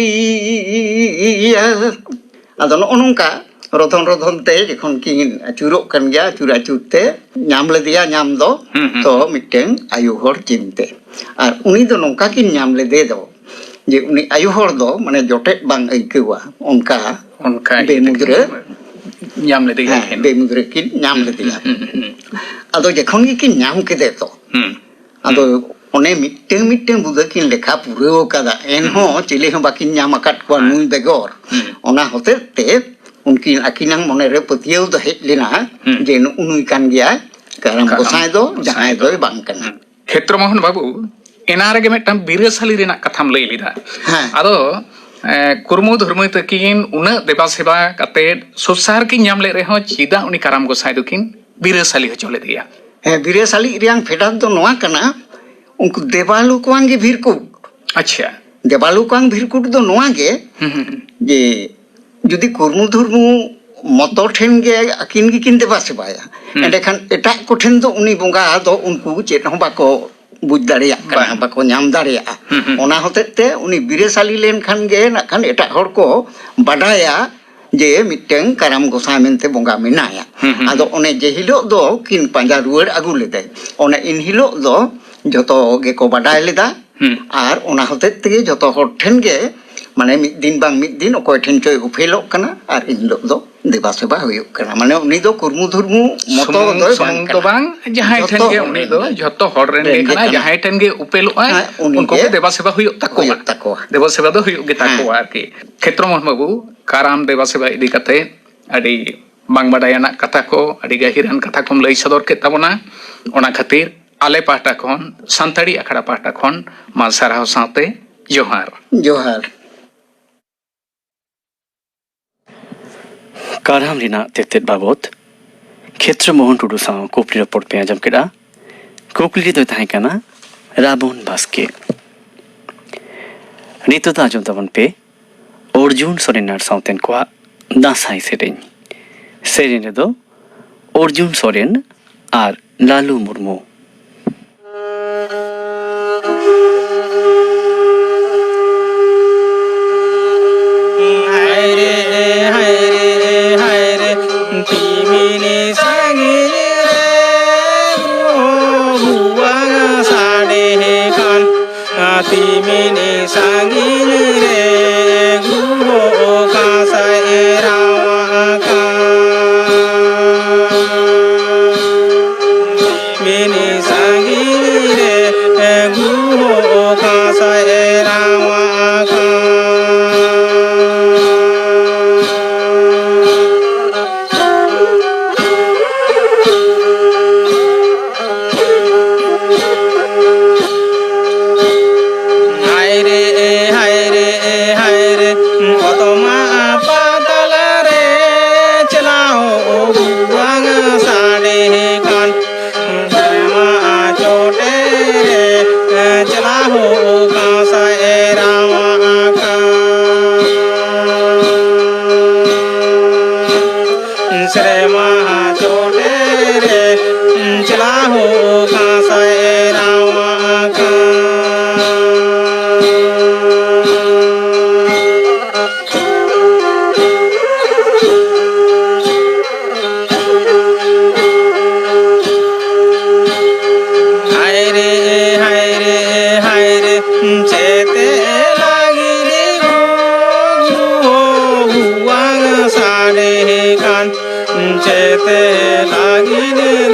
ᱜᱤᱰᱤᱭᱟ᱾ ᱟᱫᱚ ᱱᱚᱜᱼᱚ ᱱᱚᱝᱠᱟ ᱨᱚᱫᱷᱚᱱ ᱨᱚᱫᱷᱚᱱ ᱛᱮ ᱡᱚᱠᱷᱚᱱ ᱠᱤᱱ ᱟᱹᱪᱩᱨᱚᱜ ᱠᱟᱱ ᱜᱮᱭᱟ, ᱟᱹᱪᱩᱨ ᱟᱹᱪᱩᱨ ᱛᱮ ᱧᱟᱢ ᱞᱮᱫᱮᱭᱟ ᱧᱟᱢ ᱫᱚ, ᱦᱩᱸ, ᱦᱩᱸ, ᱛᱚ ᱦᱩᱸ᱾ ᱢᱤᱫᱴᱟᱝ ᱟᱭᱳ ᱦᱚᱲ ᱪᱤᱱᱛᱮ᱾ ᱟᱨ ᱩᱱᱤ ᱫᱚ ᱱᱚᱝᱠᱟ ᱠᱤᱱ ᱧᱟᱢ ᱞᱮᱫᱮ ᱫᱚ, ᱡᱮ ᱩᱱᱤ ᱟᱭᱳ ᱦᱚᱲ ᱫᱚ ᱢᱟᱱᱮ ᱡᱚᱴᱮᱫ ᱵᱟᱝ ᱟᱹᱭᱠᱟᱹᱣᱟ, ᱚᱱᱠᱟ ᱚᱱᱠᱟ ᱤᱭᱟᱹ ᱵᱮᱢᱩᱫᱽᱨᱟᱹ᱾ ᱛᱮᱠᱤᱱ ᱧᱟᱢ ᱞᱮᱫᱮᱭᱟ ᱦᱮᱸ, ᱟᱹᱠᱤᱱ᱾ ᱵᱮᱢᱩᱫᱽᱨᱟᱹ ᱠᱤᱱ ᱧᱟᱢ ᱦᱩᱸ, ᱞᱮᱫᱮᱭᱟ᱾ ᱦᱩᱸ, ᱦᱩᱸ, ᱦᱩᱸ᱾ ᱟᱫᱚ ᱡᱚᱠᱷᱚᱱ ᱜᱮᱠᱤᱱ ᱧᱟᱢ ᱠᱮᱫᱮ ᱫᱚ, ᱦᱩᱸ᱾ ᱟᱫᱚ ᱦᱩᱸ᱾ ᱚᱱᱮ ᱢᱤᱫᱴᱟᱝ ᱢᱤᱫᱴᱟᱝ ᱵᱩᱫᱟᱹ ᱠᱤᱱ ᱞᱮᱠᱷᱟ ᱯᱩᱨᱟᱹᱣ ᱠᱟᱫᱟ, ᱮᱱᱦᱚᱸ ᱦᱩᱸ᱾ ᱪᱤᱞᱤ ᱦᱚᱸ ᱵᱟᱹᱠᱤᱱ ᱧᱟᱢ ᱟᱠᱟᱫ ᱠᱚᱣᱟ ᱦᱮᱸ᱾ ᱱᱩᱭ ᱵᱮᱜᱚᱨ᱾ ᱦᱩᱸ᱾ ᱚᱱᱟ ᱦᱚᱛᱮᱡ ᱛᱮ ᱩᱱᱠᱤᱱ ᱟᱹᱠᱤᱱᱟᱜ ᱢᱚᱱᱮᱨᱮ ᱯᱟᱹᱛᱭᱟᱹᱣ ᱫᱚ ᱦᱮᱡ ᱞᱮᱱᱟ ᱦᱩᱸ᱾ ᱡᱮ ᱱᱩᱜᱼᱩ ᱱᱩᱭ ᱠᱟᱱ ᱜᱮᱭᱟᱭ ᱠᱟᱨᱟᱢ ᱠᱟᱨᱟᱢ ᱜᱚᱸᱥᱟᱭ ᱫᱚ, ᱜᱚᱸᱥᱟᱭ ᱡᱟᱦᱟᱸᱭ ᱫᱚ᱾ ᱫᱚᱭ ᱵᱟᱝ ᱠᱟᱱᱟ᱾ ᱦᱩᱸ᱾ ᱠᱷᱮᱛᱨᱚ ᱢᱳᱦᱚᱱ ᱵᱟᱹᱵᱩ, ᱮᱱᱟ ᱨᱮᱜᱮ ᱢᱤᱫᱴᱟᱝ ᱵᱤᱨᱟᱹᱥᱟᱞᱤ ᱨᱮᱱᱟᱜ ᱠᱟᱛᱷᱟᱢ ᱞᱟᱹᱭ ᱞᱮᱫᱟ᱾ ᱦᱮᱸ᱾ ᱟᱫᱚ, ᱮ, ᱠᱩᱨᱢᱩ ᱫᱷᱩᱨᱢᱩ ᱛᱟᱹᱠᱤᱱ ᱩᱱᱟᱹᱜ ᱫᱮᱵᱟ ᱥᱮᱵᱟ ᱠᱟᱛᱮᱫ ᱥᱚᱝᱥᱟᱨ ᱠᱤᱱ ᱧᱟᱢ ᱞᱮᱫ ᱨᱮᱦᱚᱸ ᱪᱮᱫᱟᱜ ᱩᱱᱤ ᱠᱟᱨᱟᱢ ᱜᱚᱸᱥᱟᱭ ᱫᱚᱠᱤᱱ ᱵᱤᱨᱟᱹᱥᱟᱞᱤ ᱦᱚᱪᱚ ᱞᱮᱫᱮᱭᱟ? ᱦᱮᱸ, ᱵᱤᱨᱟᱹᱥᱟᱞᱤ ᱨᱮᱭᱟᱝ ᱯᱷᱮᱰᱟᱛ ᱫᱚ ᱱᱚᱣᱟ ᱠᱟᱱᱟ, ᱩᱱᱠᱩ ᱫᱮᱵᱟᱞᱳᱠᱣᱟᱝ ᱜᱮ ᱵᱷᱤᱨᱠᱩᱴ᱾ ᱟᱪᱪᱷᱟ᱾ ᱫᱮᱵᱟᱞᱳᱠᱣᱟᱝ ᱵᱷᱤᱨᱠᱩᱴ ᱫᱚ ᱱᱚᱣᱟ ᱜᱮ ᱦᱩᱸ, ᱦᱩᱸ, ᱦᱩᱸ᱾ ᱡᱮ ᱡᱩᱫᱤ ᱠᱩᱨᱢᱩ ᱫᱷᱩᱨᱢᱩ ᱢᱚᱛᱚ ᱴᱷᱮᱱ ᱜᱮ ᱟᱹᱠᱤᱱ ᱜᱮᱠᱤᱱ ᱫᱮᱵᱟ ᱥᱮᱵᱟᱭᱟ, ᱦᱩᱸ᱾ ᱮᱸᱰᱮᱠᱷᱟᱱ ᱮᱴᱟᱜ ᱠᱚᱴᱷᱮᱱ ᱫᱚ ᱩᱱᱤ ᱵᱚᱸᱜᱟ ᱫᱚ ᱩᱱᱠᱩ ᱪᱮᱫ ᱦᱚᱸ ᱵᱟᱠᱚ ᱵᱩᱡᱽ ᱫᱟᱲᱮᱭᱟᱜ ᱠᱟᱱᱟ, ᱵᱟᱝ᱾ ᱵᱟᱠᱚ ᱧᱟᱢ ᱫᱟᱲᱮᱭᱟᱜᱼᱟ᱾ ᱦᱩᱸ, ᱦᱩᱸ᱾ ᱚᱱᱟ ᱦᱚᱛᱮᱡ ᱛᱮ ᱩᱱᱤ ᱵᱤᱨᱟᱹᱥᱟᱞᱤ ᱞᱮᱱᱠᱷᱟᱱ ᱜᱮ ᱱᱟᱜ ᱠᱷᱟᱱ ᱮᱴᱟᱜ ᱦᱚᱲ ᱠᱚ ᱵᱟᱰᱟᱭᱟ ᱡᱮ ᱢᱤᱫᱴᱟᱝ ᱠᱟᱨᱟᱢ ᱜᱚᱸᱥᱟᱭ ᱢᱮᱱᱛᱮ ᱵᱚᱸᱜᱟ ᱢᱮᱱᱟᱭᱟ᱾ ᱦᱩᱸ, ᱦᱩᱸ, ᱟᱫᱚ ᱦᱩᱸ᱾ ᱚᱱᱮ ᱡᱮ ᱦᱤᱞᱳᱜ ᱫᱚ ᱠᱤᱱ ᱯᱟᱸᱡᱟ ᱨᱩᱣᱟᱹᱲ ᱟᱹᱜᱩ ᱞᱮᱫᱮ, ᱚᱱᱮ ᱤᱱ ᱦᱤᱞᱳᱜ ᱫᱚ ᱡᱷᱚᱛᱚ ᱜᱮᱠᱚ ᱵᱟᱰᱟᱭ ᱞᱮᱫᱟ᱾ ᱦᱩᱸ᱾ ᱟᱨ ᱚᱱᱟ ᱦᱚᱛᱮᱡ ᱛᱮᱜᱮ ᱡᱷᱚᱛᱚ ᱦᱚᱲ ᱴᱷᱮᱱ ᱜᱮ, ᱢᱟᱱᱮ, ᱢᱤᱫ ᱫᱤᱱ ᱵᱟᱝ ᱢᱤᱫ ᱫᱤᱱ ᱚᱠᱚᱭ ᱴᱷᱮᱱ ᱪᱚᱭ ᱩᱯᱮᱞᱚᱜ ᱠᱟᱱᱟ ᱟᱨ ᱤᱱ ᱦᱤᱞᱳᱜ ᱫᱚ ᱫᱮᱵᱟ ᱥᱮᱵᱟ ᱦᱩᱭᱩᱜ ᱠᱟᱱᱟ᱾ ᱢᱟᱱᱮ, ᱩᱱᱤ ᱫᱚ ᱠᱩᱨᱢᱩ ᱫᱷᱩᱨᱢᱩ ᱢᱚᱛᱚ ᱥᱩᱢᱩᱝ, ᱫᱚᱭ ᱵᱟᱝ ᱥᱩᱢᱩᱝ ᱫᱚ ᱠᱟᱱᱟ᱾ ᱵᱟᱝ, ᱡᱟᱦᱟᱸᱭ ᱡᱷᱚᱛᱚ ᱴᱷᱮᱱ ᱜᱮ ᱦᱚᱲ ᱩᱱᱤ ᱨᱮᱱ ᱫᱚ, ᱜᱮ᱾ ᱡᱷᱚᱛᱚ ᱦᱚᱲ ᱨᱮᱱ ᱨᱮᱱ ᱜᱮ ᱜᱮ ᱠᱟᱱᱟᱭ, ᱠᱟᱱᱟ᱾ ᱡᱟᱦᱟᱸᱭ ᱴᱷᱮᱱ ᱜᱮ ᱩᱯᱮᱞᱚᱜ ᱟᱭ, ᱦᱮᱸ, ᱩᱱᱤ ᱩᱱᱠᱩ ᱜᱮ᱾ ᱜᱮ ᱫᱮᱵᱟ ᱥᱮᱵᱟ ᱦᱩᱭᱩᱜ ᱛᱟᱠᱚᱣᱟ᱾ ᱦᱩᱭᱩᱜ ᱛᱟᱠᱚᱣᱟ᱾ ᱫᱮᱵᱟ ᱥᱮᱵᱟ ᱫᱚ ᱦᱩᱭᱩᱜ ᱜᱮ ᱦᱮᱸ᱾ ᱛᱟᱠᱚᱣᱟ ᱟᱨᱠᱤ᱾ ᱠᱷᱮᱛᱨᱚ ᱢᱳᱦᱚᱱ ᱵᱟᱹᱵᱩ, ᱠᱟᱨᱟᱢ ᱫᱮᱵᱟ ᱥᱮᱵᱟ ᱤᱫᱤ ᱠᱟᱛᱮ ᱟᱹᱰᱤ ᱵᱟᱝ ᱵᱟᱰᱟᱭᱟᱱᱟᱜ ᱠᱟᱛᱷᱟ ᱠᱚ, ᱟᱹᱰᱤ ᱜᱟᱹᱦᱤᱨᱟᱱ ᱠᱟᱛᱷᱟ ᱠᱚᱢ ᱞᱟᱹᱭ ᱥᱚᱫᱚᱨ ᱠᱮᱫ ᱛᱟᱵᱚᱱᱟ᱾ ᱚᱱᱟ ᱠᱷᱟᱹᱛᱤᱨ ᱟᱞᱮ ᱯᱟᱦᱴᱟ ᱠᱷᱚᱱ, ᱥᱟᱱᱛᱟᱲᱤ ᱟᱠᱷᱲᱟ ᱯᱟᱦᱴᱟ ᱠᱷᱚᱱ ᱢᱟ ᱥᱟᱨᱦᱟᱣ ᱥᱟᱶᱛᱮ ᱡᱚᱦᱟᱨ᱾ ᱡᱚᱦᱟᱨ᱾ ᱠᱟᱨᱟᱢ ᱨᱮᱱᱟᱜ ᱛᱮᱛᱮᱫ ᱵᱟᱵᱚᱛ ᱠᱷᱮᱛᱨᱚ ᱢᱳᱦᱚᱱ ᱴᱩᱰᱩ ᱥᱟᱶ ᱠᱩᱠᱞᱤ ᱨᱚᱯᱚᱲ ᱯᱮ ᱟᱸᱡᱚᱢ ᱠᱮᱫᱟ᱾ ᱠᱩᱠᱞᱤ ᱫᱚᱭ ᱛᱟᱦᱮᱸ ᱠᱟᱱᱟ ᱨᱟᱵᱚᱱ ᱵᱟᱥᱠᱮ᱾ ᱱᱤᱛᱚᱜ ᱫᱚ ᱟᱸᱡᱚᱢ ᱛᱟᱵᱚᱱ ᱯᱮ ᱚᱨᱡᱩᱱ ᱥᱚᱨᱮᱱ ᱟᱨ ᱥᱟᱶᱛᱮᱱ ᱠᱚᱣᱟᱜ ᱫᱟᱸᱥᱟᱭ ᱥᱮᱨᱮᱧ᱾ ᱥᱮᱨᱮᱧ ᱨᱮᱫᱚ ᱚᱨᱡᱩᱱ ᱥᱚᱨᱮᱱ ᱟᱨ ᱞᱟᱞᱩ ᱢᱩᱨᱢᱩ᱾ ᱦᱟᱭ ᱨᱮ, ᱦᱟᱭ ᱨᱮ, ᱦᱟᱭ ᱨᱮ, ᱛᱤᱢᱤᱱ ᱥᱟᱺᱜᱤᱧ ᱨᱮ ᱜᱩᱦᱩ ᱵᱟᱝ ᱥᱟᱰᱮ ᱠᱟᱱ᱾ ᱛᱤᱢᱤᱱ ᱥᱟᱺᱜᱤᱧ ᱨᱮ ᱜᱩᱦᱩ ᱚᱠᱟ ᱥᱮᱫ ᱮ ᱨᱟᱣᱟᱜ ᱠᱟᱱ᱾ ᱛᱤᱢᱤᱱ ᱥᱟᱺᱜᱤᱧ ᱨᱮ ᱜᱩᱦᱩ ᱚᱠᱟ ᱥᱮᱫ ᱮ ᱨᱟᱣᱟᱜ ᱠᱟᱱ᱾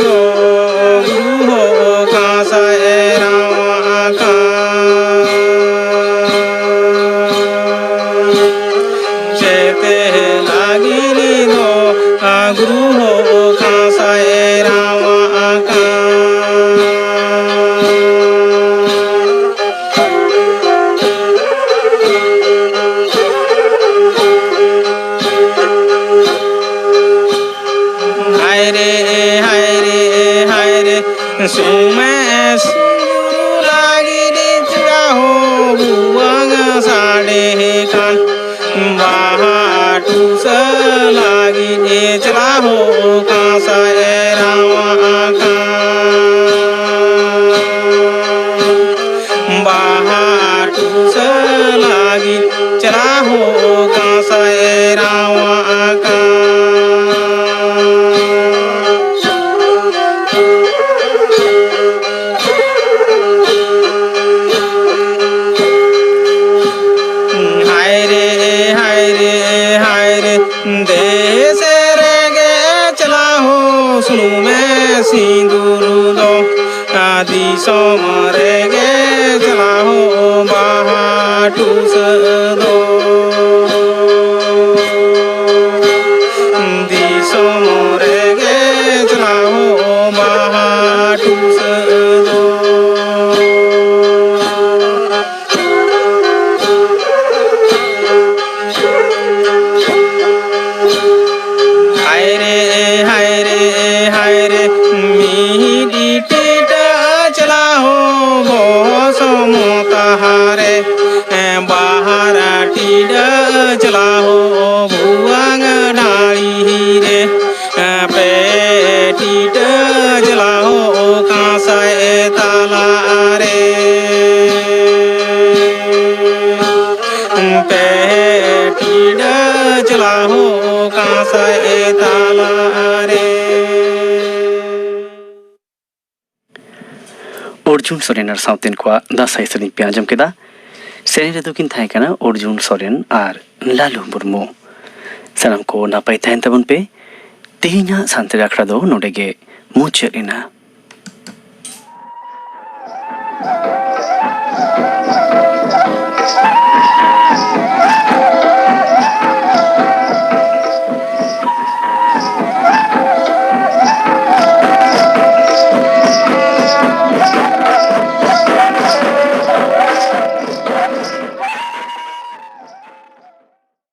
ᱫᱚ ᱜᱩᱨᱩ ᱦᱚᱸ ᱠᱟᱸᱥᱟᱭ ᱨᱟᱣᱟᱜ ᱠᱟᱱ᱾ ᱪᱮᱛᱮ ᱞᱟᱹᱜᱤᱫ ᱫᱚ ᱜᱩᱨᱩ ᱦᱚᱸ ᱠᱟᱸᱥᱟᱭ ᱨᱟᱣᱟᱜ ᱠᱟᱱ᱾ ᱦᱟᱭ ᱨᱮ, ᱦᱟᱭ ᱨᱮ, ᱦᱟᱭ ᱨᱮ, ᱥᱩᱢᱮᱥ ᱞᱟᱹᱜᱤᱫ ᱪᱮᱫᱟᱜ ᱦᱚᱸ ᱵᱩᱣᱟᱝ ᱥᱟᱰᱮ ᱠᱟᱱ᱾ ᱵᱟᱦᱟ ᱴᱩᱥᱟᱹ ᱞᱟᱹᱜᱤᱫ ᱪᱮᱫᱟᱜ ᱦᱚᱸ ᱠᱟᱸᱥᱟᱭ ᱨᱟᱣᱟᱜ ᱠᱟᱱ᱾ ᱵᱟᱦᱟ ᱴᱩᱥᱟᱹ ᱞᱟᱹᱜᱤᱫ ᱪᱮᱞᱟ ᱦᱚᱸ ᱠᱟᱸᱥᱟᱭ ᱨᱟᱣᱟᱜ ᱠᱟᱱ᱾ ᱦᱟᱭ ᱨᱮ, ᱦᱟᱭ ᱨᱮ, ᱦᱟᱭ ᱨᱮ, ᱫᱮᱥ ᱨᱮᱜᱮ ᱪᱟᱞᱟᱣ ᱥᱩᱱᱩᱢᱮ ᱥᱤᱸᱫᱩᱨ ᱫᱚ᱾ ᱫᱤᱥᱚᱢ ᱨᱮᱜᱮ ᱪᱟᱞᱟᱣ ᱵᱟᱦᱟ ᱴᱩᱥᱟᱹ ᱫᱚ᱾ ᱫᱤᱥᱚᱢ ᱨᱮᱜᱮ ᱪᱟᱞᱟᱣ ᱵᱟᱦᱟ ᱴᱩᱥᱟᱹ ᱫᱚ᱾ ᱦᱟᱭ ᱨᱮ, ᱦᱟᱭ ᱨᱮ, ᱦᱟᱭ ᱨᱮ, ᱢᱤᱫ ᱴᱤᱰᱟᱹ ᱪᱟᱞᱟᱣ ᱵᱚᱥᱚᱢ ᱛᱟᱦᱟᱨᱮ, ᱵᱟᱦᱟᱨ ᱴᱤᱰᱟᱹ ᱪᱟᱞᱟᱣ ᱵᱷᱩᱣᱟᱹᱝ ᱰᱟᱹᱲᱤ ᱨᱮ᱾ ᱯᱮ ᱴᱤᱰᱟᱹ ᱡᱟᱞᱟ ᱦᱚᱸ ᱠᱟᱸᱥᱟᱭ ᱛᱟᱞᱟ ᱨᱮ᱾ ᱯᱮ ᱴᱤᱰᱟᱹ ᱡᱟᱞᱟ ᱦᱚᱸ ᱠᱟᱸᱥᱟᱭ ᱛᱟᱞᱟ ᱨᱮ᱾ ᱚᱨᱡᱩᱱ ᱥᱚᱨᱮᱱ ᱟᱨ ᱥᱟᱶᱛᱮᱱ ᱠᱚᱣᱟᱜ ᱫᱟᱸᱥᱟᱭ ᱥᱮᱨᱮᱧ ᱯᱮ ᱟᱸᱡᱚᱢ ᱠᱮᱫᱟ᱾ ᱥᱮᱨᱮᱧ ᱨᱮᱫᱚ ᱠᱤᱱ ᱛᱟᱦᱮᱸ ᱠᱟᱱᱟ ᱚᱨᱡᱩᱱ ᱥᱚᱨᱮᱱ ᱟᱨ ᱞᱟᱞᱩ ᱢᱩᱨᱢᱩ᱾ ᱥᱟᱱᱟᱢ ᱠᱚ ᱱᱟᱯᱟᱭ ᱛᱟᱦᱮᱱ ᱛᱟᱵᱚᱱ ᱯᱮ᱾ ᱛᱮᱦᱮᱧᱟᱜ ᱥᱟᱱᱛᱟᱲᱤ ᱟᱠᱷᱲᱟ ᱫᱚ ᱱᱚᱰᱮ ᱜᱮ ᱢᱩᱪᱟᱹᱫ ᱮᱱᱟ᱾